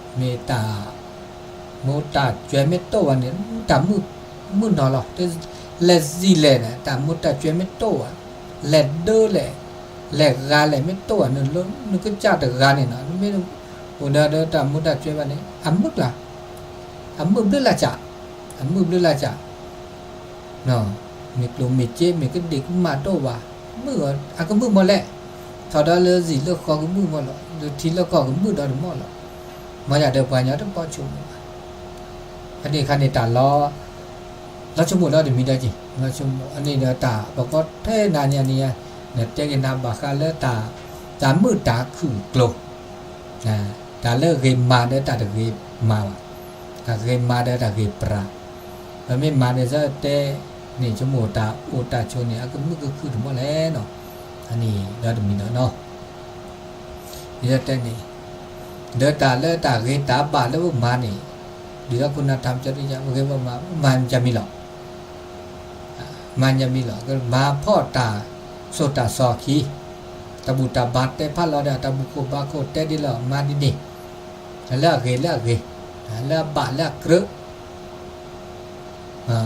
မ့ၢ်တၢ် မူးတၢ်စှဲးမ့ၢ်တအိၣ်ဘၣ်န့ၣ် တၢ်မုာ်နီၤလီၤ, လဲၤသံလဲၣ်န့ၣ် တၢ်မူးတၢ်စှဲးမ့ၢ်တအိၣ်ဘၣ်, လဲၤဒၢလဲၣ်, လဲၤဂၤလဲၣ်မ့ၢ်တအိၣ်ဘၣ်န့ၣ် နကစၢ်တဂၤန့ၣ်နီၤ မ့ၢ်အိၣ်ဒီးတၢ်မူးတၢ်စှဲးဘၣ်န့ၣ် အမုာ်ကျါ, အမုာ်ဘျုးလၢ်စၢ်, အမုာ်ဘျုးလၢ်စၢ် မ့ၢ်ကျိၣ်မ့ၢ်စ့ မ့ၢ်ကဒံၣ်ကမၣ်တအိၣ်ဘၣ်, မုာ်အကမုာ်မီၢ်လဲၣ်, ထီၣ်ဒီးလၢစံၣ်လၢဃီကမုာ်မီၢ်လီၤ, လၢထံလၢကီၢ်ကမုာ်ဒီးတမီၢ်လီၤ, မ့ၢ်ယၤဒီးပှၤကညီတဘီဆိကမိၣ်ဘၣ်, အန့ၣ်ခါန့ၣ်တၢ်လီၤ လီၤဆိကမိၣ်ဒီးတမံၤဒီးက့ၤ လီၤဆိကမိၣ် အန့ၣ်ဒီးတၢ်ပကီထဲနၤန့ၣ်န့ၣ် နတဲက့ၤနၤဘၣ်ဃးလၢတၢ် တၢ်မုာ်တၢ်ခုၣ်ကျိၤ တၢ်လၢဂ့ၤမၤဒီးတၢ်တဂ့ၤမၤဘၣ်, တၢ်ဂ့ၤမၤဒီးတၢ်ဂ့ၤပြၤ, ပမ့ၢ်မၤန့ၣ်သတဲန့ၣ် ဆိကမိၣ်တၢ်အိၣ်တၢ်ဆိးန့ၣ် အကမုာ်ကခုၣ်တမီၢ်လဲၣ်နီၤ, အန့ၣ်ဒီးတမံၤဒီးနီၤ ယတဲန့ၣ် ဒီးတၢ်လၢတၢ်ဂ့ၤတၢ်ဘၣ်လၢပမၤန့ၣ် ဒုးလၢခိၣ်နၢ်ထၢမ်ကၠီဒ် ပဂ့ၤပမၤ မၤကမံၤလီၤ, မၤကမံၤလီၤ ကမၤဖီၣ်တၢ်စိတၢ်စီခံ, တၢ်ဘူၣ်တၢ်ဘါတဲဖးလီၤဒီး တၢ်ဘူၣ်ခိၣ်ဘါခိၣ်တဲဒ်လီၤ မၤဒ်န့ၣ်, လၢအဂ့ၤလၢအဂ့ၤ, လၢအဘၣ်လၢအကြၢး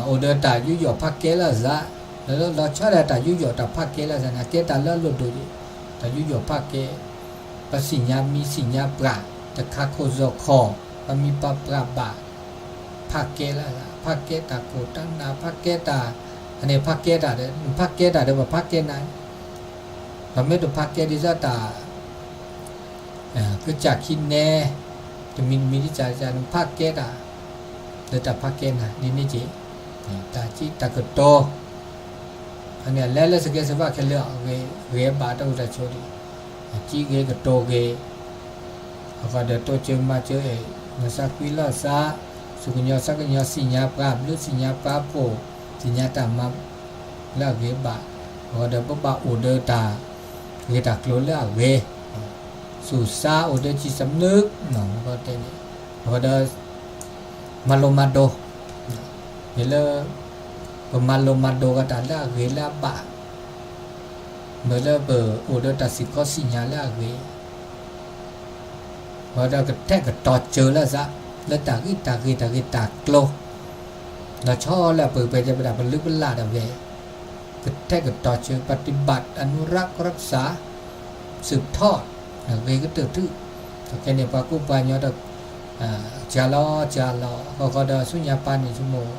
အိၣ်ဒီးတၢ်ယူးယီၣ်ဖးကဲလၢအသး, လၢလီၤဆီဒၣ်တၢ်ယူးယီၣ်တၢ်ဖးကဲလၢအသးန့ၣ် ကဲတၢ်လၢအလိၣ်ဒိၣ်, တၢ်ယူးယီၣ်ဖးကဲ, ပသ့ၣ်ညါမံသ့ၣ်ညါပှၢ်, တခါခိၣ်စီၣ်ခီၣ်, ပမံပှၤပှၢ်ဘၣ်, ဖးကဲလၢအသး, ဖးကဲတၢ်ခိၣ်တၢ်နၢ်, ဖးကဲတၢ်, အန့ၣ်ဖးကဲတၢ်ဒီး နဖးကဲတၢ်ဒီး ပဖးကဲနၤ, ပမ့ၢ်တဖးကဲဒ်သိးတၢ် ကစၢ်ခံနဲ, တမံၤတမံၤဒ်ကစၢ် နဖးကဲတၢ်, လၢတၢ်ဖးကဲနၤ ဒ်န့ၣ်က့ၤ, တၢ်ကံၣ်တၢ်ကတီၤ, အန့ၣ်လဲၤလၢစကဲစဘၣ်ခဲလၢာ် ဂ့ၤဘၣ်တၢ်အိၣ်တၢ်ဆိးဒံး, ကံၣ်ဂ့ၤကတီၤဂ့ၤ, အဃိဒီးတိစၢၤမၤစၢၤ, မၤသးကွံလီၤသး, သူၣ်ကညီၤသးကညီၤ သ့ၣ်ညါပှၤဘျုး သ့ၣ်ညါပှၤဖှိၣ်, သ့ၣ်ညါတၢ်မၤ လၢအဂ့ၤဘၣ်, အဃိဒီးပဘၣ်အိၣ်ဒီးတၢ်ဂ့ၢ်တၢ်ကျိၤလၢအဂ့ၤ, သူၣ်သးအိၣ်ဒီး จิตสำนึก တဲန့ၣ်, အဃိဒီး မၤလိမၤဒိး, မ့ၢ်လၢ ပမၤလိမၤဒိးကတၢ်လၢအဂ့ၤလၢအဘၣ်, မ့ၢ်လၢပအိၣ်ဒီးတၢ်သ့ၣ်ခီသ့ၣ်ညါလၢအဂ့ၤ အဃိဒီးကထဲးကတီၤစၢၤလၢသး, လၢတၢ်ဂံၢ်တၢ်ဂ့ၤတၢ်ဂ့ၢ်တၢ်ကျိၤ, ဒီးဆီလၢအပှဲၤပှဲၤ ပဒၣ်ပလုၢ်ပလၢ်ဒၣ်ဝဲ, ကထဲးကတီၤစၢၤ ပฏิบัติ อนุรักษ์รักษา สืบทอด ဂ့ၤကတၢၢ်ထူၣ်, ဒီးခဲန့ၣ် ပှၤကူပှၤကညီဒီး စှၤလီၤစှၤလီၤ ဃီဃီဒီးဆူညါပၢ်န့ၣ် ဆိကမိၣ်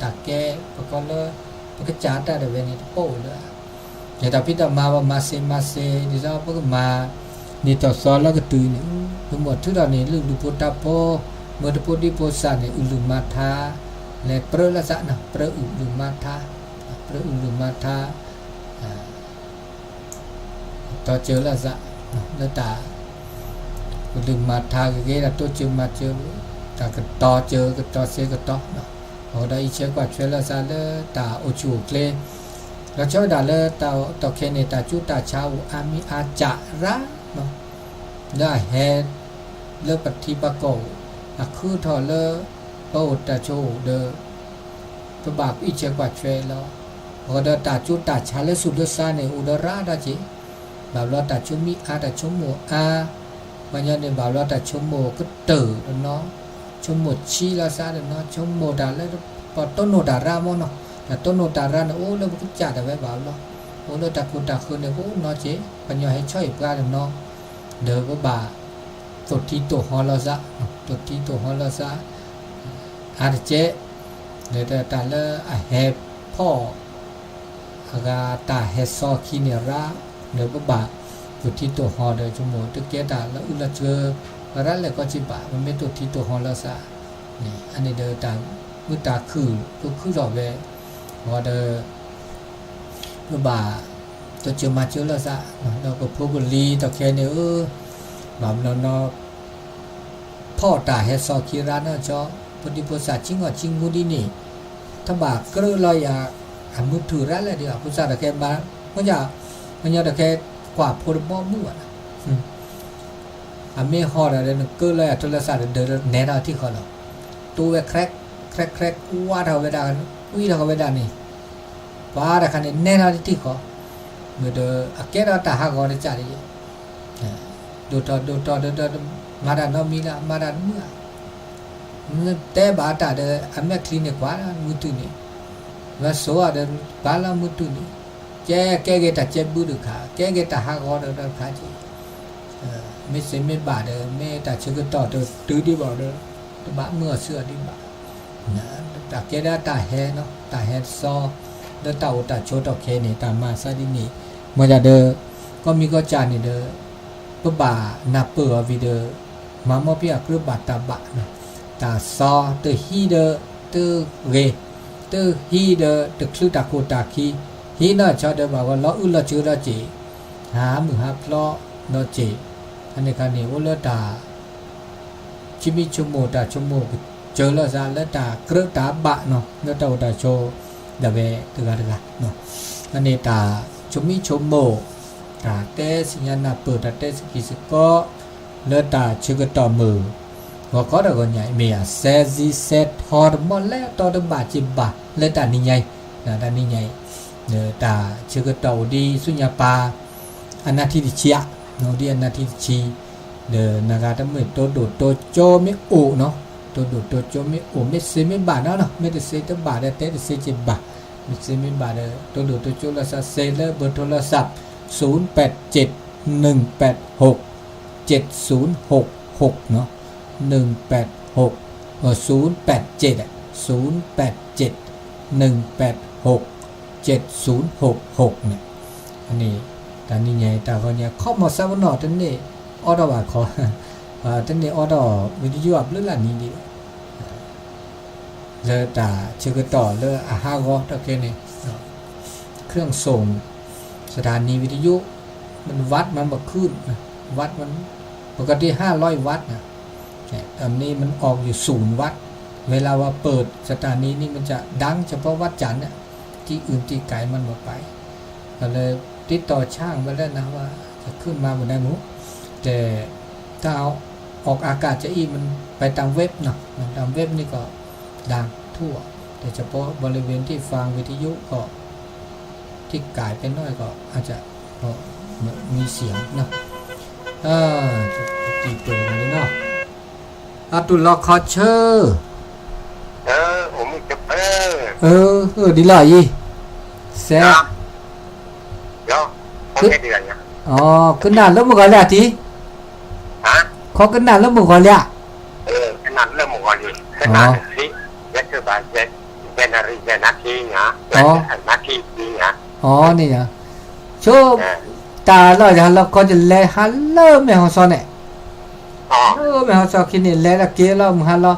တၢ်ကဲ ပကီလၢ ပကစၢ်တၢ်ဒၣ်ဝဲန့ၣ် တပိာ်အိၣ်လၢ ယတၢ်ဖံးတၢ်မၤ ပမၤစ့မၤစ့ ဒ်သိးပကမၤ န့ၢ်တၢ်သီလၢကတုၤန့ၣ် ပမိၢ်ထုးထီၣ်န့ၣ် လုၢ်ဒူၣ်ဖိထါဖိ မၢတဖိဒံဖိသၣ်န့ၣ် အုၣ်လုၢ်မၤထါ လဲၤပြၢလၢသး ပြၢအုၣ်လုၢ်မၤထါ ပြၢအုၣ်လုၢ်မၤထါ တီၤစၢၤလၢသး လၢတၢ် ကလုၢ်မၤထါဂ့ၤဂ့ၤ တၢ်တိစၢၤမၤစၢၤ တၢ်ကတီၤစၢၤ ကတီၤစ့ကတီၤ အဃိဒီးအံးဆၢကွၢ်ထွဲလၢသးလၢတၢ်အိၣ်ဆူၣ်အိၣ်ချ့ လီၤဆီဒၣ်တၢ်လၢတၢ်တီၢ်ခဲန့ၣ် တၢ်ကၠူတၢ်ဆါအိၣ်အါမံၤအါစှၤရၣ် လၢအဟဲ လၢပထံပကီၢ်အိၣ် အခုထီၣ်လၢ ပအိၣ်တၢ်ဆိးအိၣ်ဒီး ပဘၣ်အံးဆၢကွၢ်ထွဲလီၤ. အဃိဒီးတၢ်ကၠူတၢ်ဆါလၢသူၣ်လၢသးန့ၣ် အိၣ်ဒီးရၣ်ဒၣ်က့ၤ ဘၣ်ဘျီတၢ်ဆိမိၣ်အါ တၢ်ဆိကမိၣ်အါ ပှၤကညီန့ၣ် ဘၣ်ဘျီတၢ်ဆိကမိၣ်ကတၢၢ်တနီၤ ဆိကမိၣ်ဆံးလီၤသးတနီၤ ဆိကမိၣ်တၢ်လၢ ပတိၢ်နီၣ်တၢ်ရၣ်မ့ၢ်နီၤ တၢ်တိၢ်နီၣ်တၢ်ရၣ်န့ၣ် အိၣ်လၢပကစၢ်ဒၣ်ဝဲဘၣ်ဘျီ အိၣ်လၢတၢ်ကိၢ်တၢ်ဃၢၤန့ၣ် ပအိၣ်နီၤက့ၤ ပှၤကညီဟဲဆီၣ်အံၤပှၤတနီၤ ဒီးပဘၣ် တိၢ်ထံတိၢ်ဟီလီၤသး တိၢ်ထံတိၢ်ဟီလီၤသး အါတက့ၢ် ဒီးတၢ်လၢအဟဲဖီၣ် အဂၤတၢ်ဟဲစီခံန့ၣ်ရၣ် ဒီးပဘၣ် တိၢ်ထံတိၢ်ဟီဒီး ဆိကမိၣ်တကဲတၢ်လၢအုၣ်လီၤစၢၤ ရၣ်လဲၣ်ကီးက့ဘၣ် ပမ့ၢ်တိၢ်ထံတိၢ်ဟီလီၤသး အန့ၣ်ဒီးတၢ်မုာ်တၢ်ခုၣ် ကခုၣ်ထီၣ်ဝဲ အဃိဒီး ပဘၣ် တိစၢၤမၤစၢၤလီၤသး ဒီးပဖိပလံၤတီၢ်ခဲန့ၣ်ဧၢ ဘၣ်မနုၤနီၤ ဖီၣ်တၢ်ဟဲစီခံရၣ်နီၢ်ကီၢ် ဖိဒံဖိသၣ်ဆံငီၢ်ဆံမူဒ်န့ၣ် တဘၣ်ကြၢးလီၤယၤ အမုၢ်ထူၣ်ရၣ်လဲၣ်ဒီး အဖိသၣ်တီၢ်ခဲမၤ မ့ၢ် ပှၤကညီတီၢ်ခဲကွၢ်ဖိတဘီမုၢ်ဘၣ် အမ့ၢ်ဟီၣ်ဒီး နကြၢးလီၤယၤထိလၢသးဒီး နဲထီၣ်ထံၣ်ဃီလီၤ တိဝဲ crack crack crack ကွၢ်ထီၣ်ဝဲဒၣ် ကွံထီၣ်ဃီဝဲဒၣ်န့ၣ် ပှၤတခါန့ၣ် နဲထီၣ်ထံၣ်ဃီ မ့ၢ်ဒီး အကဲထီၣ်တၢ်ဟးဂီၤတကးဒံး ဒိၣ်ထီၣ်ဒိၣ်ထီၣ်ဒိၣ်ထီၣ် မၤတၢ်နီတမံၤလၢ မၤတၢ်တမုာ်ဧါ တဲဘၣ်တၢ်ဒီး အမဲာ်ချံန့ၣ်ကွၢ်လၢမုၢ်တူၢ်န့ၣ် ဝဲစိၤအီၤဒီး ကွၢ်လၢမုၢ်တူၢ်န့ၣ် ကဲကဲဂ့ၤတၢ်ကဲဘုတခါ ကဲဂ့ၤတၢ်ဟးဂီၤဒီးတခါက့ မ့ၢ်သ့မ့ၢ်ဘၣ်ဒီး မ့ၢ်တၢ်ဆၢကတီၢ်တတုၤဒံးဘၣ်ဒီး တဘၣ်မုာ်အီၤဆူအီၤဒံးဘၣ် တၢ်ကဲဒၣ်တၢ်ဟဲနီၤ တၢ်ဟဲသီ လၢတၢ်အိၣ်တၢ်ဆိးတီၢ်ခဲန့ၣ် တၢ်မၤသးဒ်န့ၣ် မ့ၢ်ဒၣ်ဒီး ကီၢ်မံၤကီၢ်စၢ်န့ၣ်ဒီး ပဘၣ်နၢ်ပၢၢ်အီၤဝံၤဒီး မၤမီၢ်ပှၤအကြၢးဘၣ်တၢ်ဘၣ်နီၤ တၢ်သီတဟံးဒီး တဂ့ၤ တဟံးဒီး တချုးတၢ်ခိၣ်တၢ်ခံ ဟံးနီၢ်ဆီဒီးဘၣ်ဂီၤလီၤအုၣ်လီၤစၢၤဒီးက့ၤ ဟးမုၢ်ဟးဖျီဒီးက့ၤ အန့ၣ်ခါန့ၣ် အိၣ်လၢတၢ် ဆိမိၣ်ဆိကမိၣ်တၢ်ဆိကမိၣ်ကစၢၤလီၤသးလၢတၢ်ကြၢးတၢ်ဘၣ်နီၤ လၢတၢ်အိၣ်တၢ်ဆိး ဒၣ်ဝဲတဂၤတဂၤ အန့ၣ်တၢ်ဆိမိၣ်ဆိကမိၣ် တၢ်တဲသ့ၣ်ညါနၢ်ပၢၢ် တၢ်တဲသကံၢ်သကီ လၢတၢ်ဆၢကတီၢ်မုာ် ဂီၤခီဒီးဂီၤညါအံၤ မ့ၢ်ယၤ စဲစံစဲထီတမီၢ်လဲၣ် တီတဘၣ်က့ၤဘၣ် လၢတၢ်နံၤညါအံၤ တၢ်နံၤညါအံၤ တၢ်ဆၢကတီၢ်အိၣ်ဒ်ဆူညါပၢ် အနၢ်ထံတဆံဧါ, အိၣ်ဒံးအနၢ်ထံတဆံ, ဒီးနဂၤတမ့ၢ်တိဒိၣ်တိကၠိမ့ၢ်အိၣ်နီၤ, တိဒိၣ်တိကၠိမ့ၢ်အိၣ် မ့ၢ်စ့မ့ၢ်ဘၣ်နီၤနီၤ, မ့ၢ်တစ့တဘၣ်ဒီးတဲတစ့က့ၤဘၣ်, မ့ၢ်စ့မ့ၢ်ဘၣ်ဒီး တိဒိၣ်တိကၠိလီၤစးစ့လၢ เบอร์โทรศัพท์ ศูนย์แปดเจ็ด หนึ่งแปดหก เจ็ดศูนย์หกหกနီၤ, หนึ่งแปดหก เอ่อ ศูนย์แปดเจ็ด อ่ะ ศูนย์แปดเจ็ด หนึ่งแปดหก เจ็ดศูนย์หกหก န့ၣ်, န့ၣ် တၢ်နံၤညါတၢ်ဂီၤညါ ခီမီၤစၢ်ပနီၣ် တန့ၢ်အီၣ်ဒီးဘၣ်ခီ, တန့ၢ်အီၣ်ဒီး ဝံၤတယိၣ်အဘျုးလၢနံၤဒံးဘၣ် လၢတၢ်ဆၢကတီၢ်လၢအဟးဂီၤတၢ်ခဲန့ၣ် เครื่องส่ง สถานีวิทยุ มันวัดมันบ่ขึ้นนะ วัดมัน ปกติห้าร้อยวัตต์นะ แต่อันนี้มันออกอยู่ศูนย์วัตต์ เวลาว่าเปิดสถานีนี่มันจะดังเฉพาะวัดจันทร์นะ ที่อื่นที่ไกลมันบ่ไป ก็เลยติดต่อช่างไปแล้วนะว่าจะขึ้นมาบ่ได้หมู แต่ถ้าเอาออกอากาศจะอี้มันไปตามเว็บเนาะ ตามเว็บนี่ก็ดังทั่ว แต่เฉพาะบริเวณที่ฟังวิทยุก็ที่ไกลไปหน่อยก็อาจจะ มีเสียงเนาะ เออ จะตีเปิดเลยเนาะ အတူၢ်လီၤခီဆၢ, အိၣ်မုၢ်ကဖၢ, ဒ်လီၤအံၤ, စဲး, ကနၣ်လၢမုၢ်ဂီၤလံဧါတံၢ်, ခီကနၣ်လၢမုၢ်ဂီၤလံဧါ, အန့ၣ်ဧါ ဆိ တၢ်လီၢ်ယဟးလီခီ ယလဲၤဟးလၢမဲာ်ဟီၣ်စီၤန့ၣ်, လၢမဲာ်ဟီၣ်စီၤခံန့ၣ် လဲၤတက့ၢ်လီၤ မုၢ်ဟါလီၤ,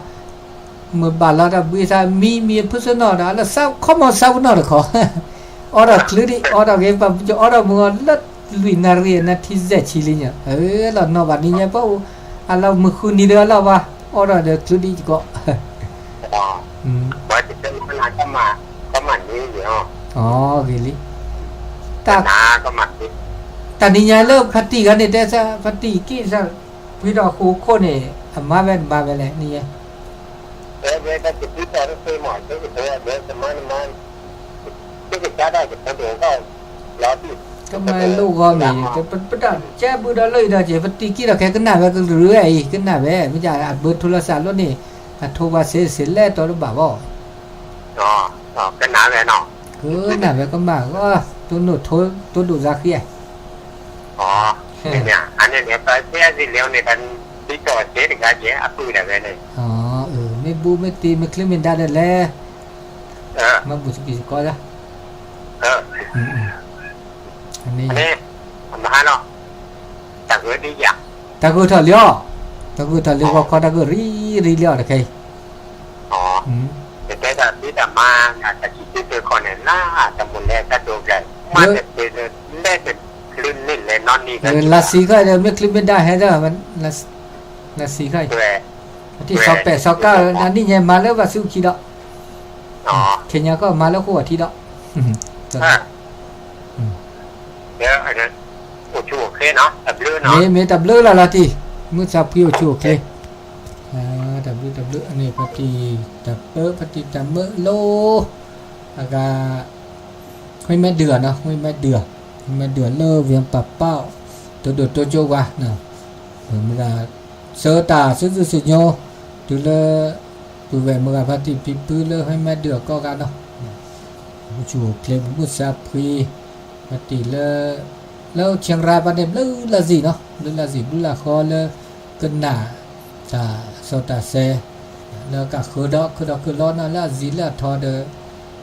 မုၢ်ဘၣ်လီၤတၢ်ဘှံးသး မံမံဖုဆိနီၣ်ဒီး လၢခီမီၤစၢ်ပနီၣ်တခီ, အီဒီးချုးဒံး အီဒီးဂ့ၤ ပှၤပကီအီဒီးမုၢ်ဂီၤလၢ လွံၢ်နၣ်ရံၣ် နၣ်ထံစဲးဆံလံညါ, လီၤနီၢ်ဘၣ်နံၤညါပှၤအိၣ်, အလီၤမုၢ်ဃုနံၤဒီးအလီၢ်ဝါ, အီဒီးဒီးချုးဒံးကီး ဂ့ၤလံ, တၢ်နံၤညါလၢဖါတံၢ်ဂၤန့ၣ် တဲစၢ် ဖါတံၢ်က့ၢ်စၢ် ပှ့ၤဒီးဃိခိၣ်န့ၣ် အမါဝဲတမါဝဲလဲၣ် နံၤညါ ကမၤလိၣ်ဂီၤမ့ၢ် ပတၢ်ကဲဘုဒီးလၢအံၤဒီးက့ၤ ပတံၢ်က့ၢ်ဒီးခဲကနၣ်ဝဲကရၢအံၤ ကနၣ်ဝဲ မ့ၢ်အဘၢထိလီၤစးလိၣ်န့ၣ် အထိဘၣ်စ့စ့လဲၣ်တီတဘၣ်ဘၣ် ကနၣ်ဝဲကမၣ်ဂီၢ် တိၢ်နိၣ်ထိ တိၢ်ဒိၣ်စါဃံ, မ့ၢ်ဘူၣ်မ့ၢ်တံၤ မ့ၢ်ချ့မ့ၢ်ဒါဒီးလဲၣ်, မ့ၢ်ဘူၣ်စကံစကီလၢ တၢ်ဂ့ၢ်ထီၣ်လံအီၤ, တၢ်ဂ့ၢ်ထီၣ်လံ ဂီၤခီတၢ်ဂ့ၢ်ရံၤရံၤလံအီၤတခဲအံၤ, လၢ လၢစံးခီဒီး မ့ၢ်ချ့မ့ၢ်ဒါဟဲဒီး လၢစံးခီအံၤဒီး မ့ၢ်ချ့မ့ၢ်ဒါဟဲဒီး လၢစံးခီအံၤ အနံၣ်ညါမၤလၢဘၣ်ဆူခံဒီး ခဲညါကီၢ်မၤလၢဃိအထံဒီး မ့ၢ်မ့ၢ်တၢ်ဘျုးလီၤလီၤတံၢ်, မုၢ်ဆါဖှံအိၣ်ဆူၣ်အိၣ်ချ့, တၢ်ဘျုးတၢ်ဘျုး အန့ၣ် ဖါတံၢ်တၢ်ပၢ ဖါတံၢ်တၢ်မၢလိ အဂၤ မှဲမဲဒုးနီၤ မှဲမဲဒုး, မှဲမဲဒုးလၢဝ့ၢ်ပာ်ပီၣ် တိဒိၣ်တိကၠိပှၤ မ့ၢ်ဒၣ် ဆၢတၢ်စုစုစညိ တုၤလၢ ပုၢ်ဝဲၢ်မုၢ်ဂၤဖါတံၢ်ဖံဖုလၢ မှဲမဲဒုးအကီၢ်ဂၤနီၤ, အိၣ်ဆူၣ်အိၣ်ချ့ ပမုၢ်စၢဖှံ ဖါတံၢ်လၢ လၢဆဲရါပၤန့ၣ် ဘျုးလၢ်စံၣ်နီၤ ဘျုးလၢ်စံၣ် ဘျုးလၢ်ဃီလၢ ကနၣ် တၢ်စီတၢ်ဆဲ လၢကဃၢၤဒီး ခုဒီးခုလီၤနီၤ လၢအစံးလၢအထီဒီး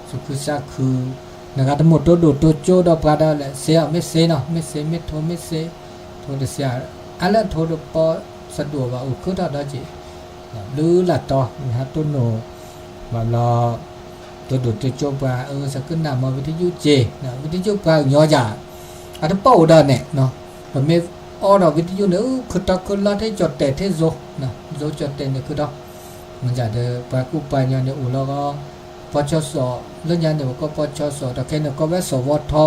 သူၣ်ခုသးခု နဂၤတမ့ၢ်တိဒိၣ်တိကၠိဒီးပှၤဒီးလဲၣ် စ့အီၤမ့ၢ်စ့နီၤ မ့ၢ်စ့မ့ၢ်ထိမ့ၢ်စ့ ထိတစ့ အါလၢထိတပီ စဒိၣ်ဘၣ် အိၣ်ခုထီၣ်ဒီးက့ၤ ဘျုးလၢ်တီ နဟးတိၢ်နိၣ် ဘၣ်ဘျီ တိဒိၣ်တိကၠိပှၤ အၢ စကနၣ်မၤဝံထယုၣ်က့ၤ ဝံထယုၣ်ပှၤကညီယၤ အတပီၣ်အိၣ်ဒီးန့ၣ် ပမ့ၢ်အီဒီးဝံထယုၣ်န့ၣ် ခုတီခုလီၤထဲကၠီၣ်တဲာ်ထဲစိ စိကၠီၣ်တဲာ်န့ၣ်ခုဒီး မ့ၢ်ဒၣ်ဒီး ပှၤကူပှၤကညီန့ၣ်အိၣ်လီၤဂီၢ် ပီၢ်ဆီစီၤ လၢညါန့ၣ် ပကိးပီၢ်ဆီစီၤ တၢ်ခဲန့ၣ်ကိးဝဲစီၤဝီထီ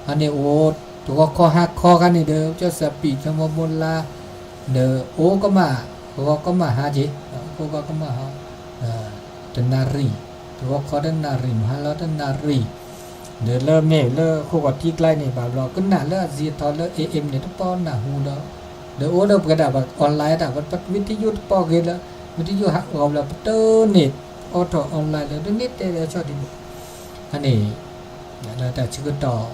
အန့ၣ်အိၣ် တဂီၤခီဟါခီခါန့ၣ်ဒီး ကၠီၣ်စၢ်ပံာ် ကၠီၣ်မီမိလါ ဒီးအိၣ်ကမၣ် ဂီၤကမၣ်ဟါက့ၤ အိၣ်ကမၣ်ဟါ တနၣ်ရံၣ် တဂီၤခီတနၣ်ရံၣ် မဟါလီၤတနၣ်ရံၣ် ဒီးလၢမ့ၢ်လၢဃိာ်ဂီၤထံကျါန့ၣ် ဘၣ်ဘျီကနၣ်လၢအစံးအထီလၢ A M န့ၣ် တပီနၢ်ဟူဒီး, ဒီးအိၣ်ဒီးပှဲၤဒၣ်ပှၤ online တၢ် ဝံထယုၢ်တပီဂ့ၤလၢ, ဝံထယုၢ်ဟးဂီၤဘျီ ပတန့ၢ်အိးထီၣ် online လၢ တန့ၢ်တဲလၢဆီဒ်န့ၣ်, အန့ၣ် လၢတၢ်ဆၢကတီၢ်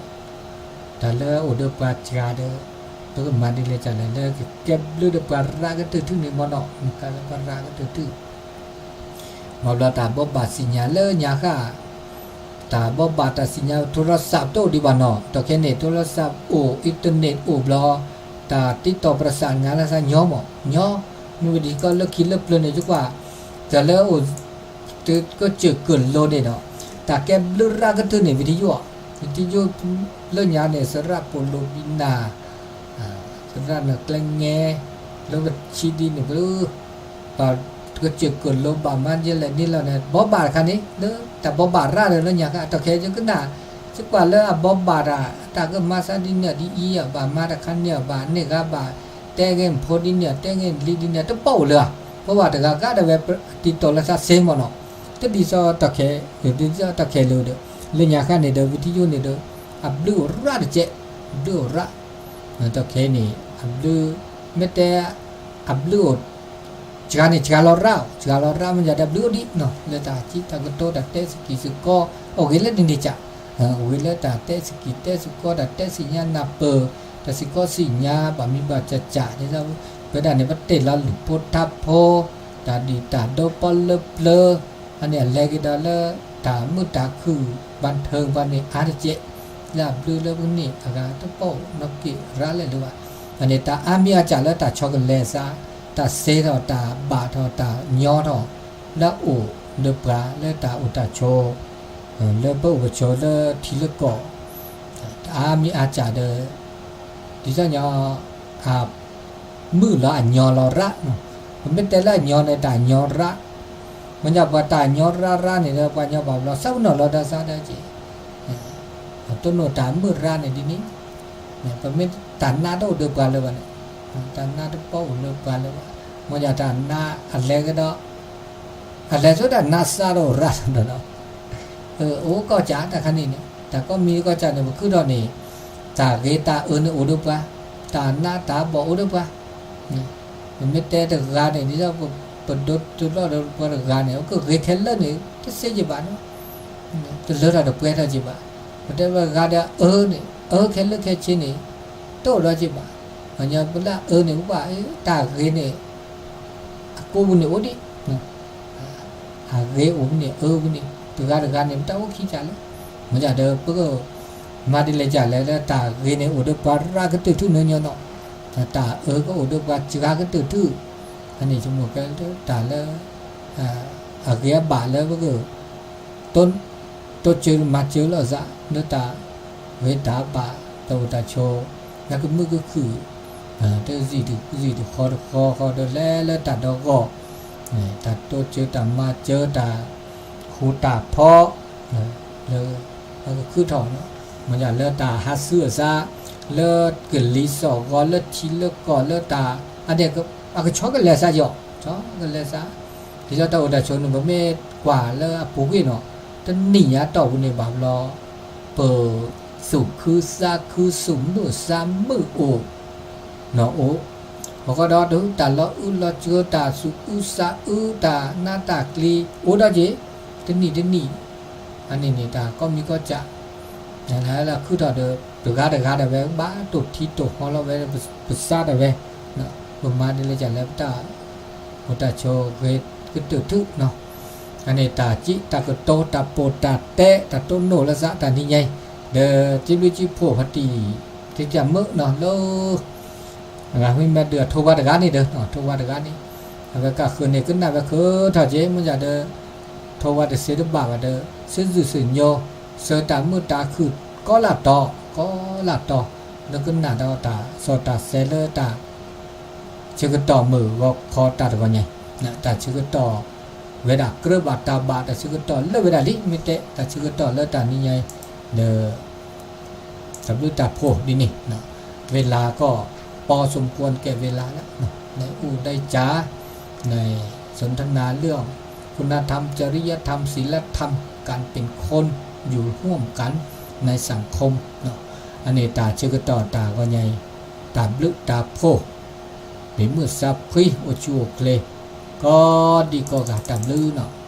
တၢ်လၢအိၣ်ဒီးပှၤစှၤဒီး ပကမၤဒ်လဲၣ်ကလဲၣ်လၢကကဲဘျုးဒီးပှၤရးကတၢၢ်ထူၣ်န့ၣ်မ့ၢ်နီၤ, မ့ၢ်ကဲလၢပှၤရးကတၢၢ်ထူၣ် ဘၣ်ဘျီတၢ်ဘိးဘၣ်သ့ၣ်ညါလၢညါဃၣ်, တၢ်ဘိးဘၣ်တၢ်သ့ၣ်ညါ ထိရစးတအိၣ်ဒံးဘၣ်နီၤ, ဒီးခဲန့ၣ် ထိရစးအိၣ် internet အိၣ်ဘျီ, တၢ်တံတီၢ်ပရစးငါလၢသးညီမး, ညီ, မ့ၢ်ဝဲဒ်ကီလၢခံလၢပျၢၤန့ၣ် ယကွၢ်, တၢ်လၢအိၣ် ကစၢၢ်ကလိၤန့ၣ်ဒီး, တၢ်ကဲဘျုးရးကတၢၢ်န့ၣ် ဝံထယုၢ်အီၤ, ဝံထယုၢ်လၢညါန့ၣ် သရၣ်ပိာ်လိၤဘံနၤ, သရၣ်နကျဲငဲ, လၢပဆံဒ်န့ၣ် ပ ပှၤကစၢၢ်ကလိၤဘၣ်မၤယဲလဲၣ်န့ၣ်လီၤန့ၣ် ဘိးဘၣ်တခါန့ၣ် လၢတၢ်ဘိးဘၣ်ရးဒီးလၢညါခါ အတၢ်ခဲယကနၣ်, ယကွၢ်လၢအဘိးဘၣ်တၢ် တၢ်ကမၤသးဒ်န့ၣ်ဒ်အံၤ ဘၣ်မၤတခါန့ၣ် ဘၣ်န့ၢ်ဂၤဘၣ် တဲဂ့ၢ်ဖိဒ်န့ၣ် တဲဂ့ၢ်လံဒ်န့ၣ် တပိာ်အိၣ်လၢၤ, ပဝဲတဂၤဂၤဒၣ်ဝဲ တံတီၢ်လၢသးစ့မ့ၢ်နီၤ, တဒ်သိးတၢ်ခဲ, ဒ်သိးတၢ်ခဲလၢာ်ဒီး လၢညါခါန့ၣ်ဒီး ဝံထယုၢ်န့ၣ်ဒီး အဘျုးအိၣ်ရးတကဲး, အဘျုးအိၣ်ရး တၢ်ခဲအံၤန့ၣ် အဘျုး, မ့ၢ်တဲ အဘျုးအိၣ်, စှၤန့ၣ်စှၤလီၤရး, စှၤလီၤရးမ့ၢ်ယၤဒီး ဘျုးအိၣ်ဒံးနီၤ လၢတၢ်စံးတၢ်ကတိၤ တၢ်တဲသကိးစ့ၢ်ကီး အိၣ်ဂ့ၤလၢန့ၣ်န့ၣ်ကး, အိၣ်ဂ့ၤလၢတၢ်တဲသကိးတဲသကိး တၢ်တဲသ့ၣ်ညါနၢ်ပၢၢ်, တၢ်စ့ၢ်ကီးသ့ၣ်ညါ ဘၣ်မံဘၣ်စးစးန့ၣ်လီၤ, ပဝဲဒၣ်န့ၣ် ပတ့ၢ်လီၤလုၢ်ဖိထါဖိ, တၢ်ဒုၣ်တၢ်ဒိးပီလၢပျၢၤ, အန့ၣ်အလဲၤက့ၤဒီးလၢ တၢ်မုာ်တၢ်ခုၣ် ဘၣ်ထၢၣ်ပှၤန့ၣ်အါတကဲး, လၢအဘျုးလၢပကန့ၢ်အဂၤတပိာ်နီတက့ၢ်ရးလဲၣ်လၢၤဘၣ်, အန့ၣ်တၢ်အါမံၤအါစှၤလၢတၢ်ဆီကလဲၤသး, တၢ်စဲထီၣ်တၢ်ဘၣ်ထီၣ်တၢ်ညီထီၣ်, လၢအအိၣ်ဒီးပှၤလၢတၢ်အိၣ်တၢ်ဆိး, လၢပအိၣ်ပဆိးလၢထံလၢကီၢ်, တၢ်အါမံၤအါစှၤဒီး ဒ်သိးညီ အမုာ်လီၤအညီလီၤရး, ပမ့ၢ်တဲလၢအညီန့ၣ် တၢ်ညီရး, မ့ၢ်ညါပှၤတၢ်ညီရးရးန့ၣ်ဒီး ပှၤညီဘၣ်ဘျီ သးပနီၣ်လီၤဒီးသးဒီးက့ၤ, တိၢ်နီၣ်တၢ်မုာ်ရးန့ၣ်ဒ်န့ၣ်, ပမ့ၢ်တၢ်နးတအိၣ်ဒီးပှၤလၢၤဘၣ်န့ၣ်, တၢ်နးတပိာ်အိၣ်လၢပှၤလၢၤဘၣ်, မ့ၢ်ညါတၢ်နးအလဲၤကဒီး အလဲၤဆိတၢ်နးစးဒီးရးဒီး, အိၣ်ကီၢ်စးတၢ်ခါန့ၣ်န့ၣ် တၢ်ကိးမံၤကီၢ်စးန့ၣ် ပခုထီၣ်န့ၣ်, တၢ်ဂ့ၤတၢ်အၢန့ၣ်အိၣ်ဒီးပှၤ, တၢ်နးတၢ်ဘီၣ်အိၣ်ဒီးပှၤ, ပမ့ၢ်တဲတဂၤန့ၣ် ဒ်သိး ပဒိးတလီၢ်ဒီးပှၤတဂၤန့ၣ် အကဂ့ၤခဲလၢာ်န့ၣ် တသ့က့ၤဘၣ်နီၤ, တလၢထီၣ်တပှဲၤထီၣ်က့ၤဘၣ်, ပတဲပှၤတဂၤဒီးအၢန့ၣ် အၢခဲလၢာ်ခဲဆ့န့ၣ် တအိၣ်ဒီးက့ၤဘၣ်, ပှၤညီပလၢအၢန့ၣ် ပဘၣ်တၢ်ဂ့ၤန့ၣ် အကိးပူၤန့ၣ်အိၣ်ဒံး, အဂ့ၤအိၣ်ပူၤန့ၣ် အၢပူၤန့ၣ် တဂၤတဂၤန့ၣ် ပတၢ်အိၣ်ခံကးလၢ, မ့ၢ်ဒၣ်ဒီး ပကမၤဒ်လဲၣ်ကလဲၣ်လၢတၢ်ဂ့ၤန့ၣ် အိၣ်ဒီးပှၤရးကတၢၢ်ထူၣ်ညီညီနီၤ, တၢ်အၢကအိၣ်ဒီးပှၤစှၤကတၢၢ်ထူၣ်, အန့ၣ်ဆိကမိၣ်ကဲတၢ်လၢ အဂ့ၤအဘၣ်လၢပက တိစၢၤမၤစၢၤလိာ်သး လၢတၢ်ဂ့ၤတၢ်ဘၣ် တၢ်အိၣ်တၢ်ဆိး, လၢကမုာ်ကခုၣ်, တစံၣ်တဃီတဃီဃီဒီးလဲၤလၢတၢ်ဒီဂီၢ်, တၢ်တိစၢၤတၢ်မၤစၢၤတၢ်ဃူတၢ်ဖိး, လၢ လၢကခုထီၣ်, မ့ၢ်ဒၣ်လၢတၢ်ဟးဆူအသး, လၢကလံၤစိးဂီၤ လၢထံလၢကီၢ် လၢတၢ် အဒဲး အကဆီကလဲၤသးယီၤ, ဆီကလဲၤသး, ဒ်သိးတၢ်အိၣ်တၢ်ဆိးန့ၣ် ပမ့ၢ်ကွၢ်လၢအပူၤကွံာ်နီၤ, တနံၣ်ညါတီၢ်ပူၤန့ၣ်ဘၣ်ဘျီ ပသူၣ်ခုသးခု သူၣ်မုာ်သးမုာ်အိၣ်, နီၢ်အိၣ်, အဃိဒီးတၢ်လီၤအုးလီၤစှၤ တၢ်သူၣ်အုးသးအုး တၢ်နးတၢ်ကျံၤ အိၣ်ဒီးက့ၤ တနံၣ်တနံၣ်, အန့ၣ်န့ၣ် တၢ်ကိးမံၤကိးစး, လၢအခုထီၣ်ဒီး တဂၤတဂၤဒၣ်ဝဲ ဘၣ်တိၢ်ထံတိၢ်ဟီလီၤဝဲ ပသးဒၣ်ဝဲ, ပမၤဒ်လဲၣ်ကလဲၣ် ပတၢ်အိၣ်တၢ်ဆိးဂ့ၤကတၢၢ်ထူၣ်နီၤ, အန့ၣ်တၢ်စံးတၢ်ကတိၤ တၢ်ပိာ်တၢ်တဲ တၢ်တိၢ်နီၣ်လၢသးတၢ်နံၤညါအံၤ, ဒီးစံးဘျုးစံးဖှိၣ်ဖါတံၢ် တံၢ်တၢ်မုာ်နီၤလၢ အဂၤမ့ၢ်မ့ၢ်ဒုးအထိဝါတဂၤန့ၣ်ဒီး ထိဝါတဂၤန့ၣ်, အဝဲကဃုန့ၣ် ကနၣ်ဝဲဃုထီၣ်က့ၤ မ့ၢ်ဒၣ်ဒီး ထိဝါတစ့တဘၣ်ဘၣ်ဒီး စုစုစုညိ စၢၤတၢ်မုာ်တၢ်ခုၣ်ကိးလၢ်တီၤ ကိးလၢ်တီၤ လၢကနၣ်ဒီးတၢ်စီတၢ်ဆဲးလၢတၢ် ဆၢကတီၢ်မုၢ်ဂီၤခီတၢ်တဂီၤညါ, တၢ်ဆၢကတီၢ်ဝဲဒၣ်ကြၢးဘၣ်တၢ်ဘၣ် တၢ်ဆၢကတီၢ်လၢဝဲဒၣ်လံ မ့ၢ်တဲ တၢ်ဆၢကတီၢ်လၢတၢ်နံၤညါအံၤ ဒီး တၢ်ဘျုးတၢ်ဖှိၣ်ဒ်န့ၣ်, ဝဲလၢကီၢ် พอสมควรแก่เวลาแล้ว ในอู้ได้จ๋า ในสนทนาเรื่องคุณธรรม จริยธรรม ศีลธรรม การเป็นคนอยู่ร่วมกัน ในสังคม အန့ၣ်တၢ်ဆၢကတီၢ်တၢ်ဂီၤညါအံၤ တၢ်ဘျုးတၢ်ဖှိၣ် လံာ်မုၢ်သးဖှံ အိၣ်ဆူၣ်အိၣ်ချ့ ကိးဒံကိးဂၤတၢ်ဘျုးနီၤ.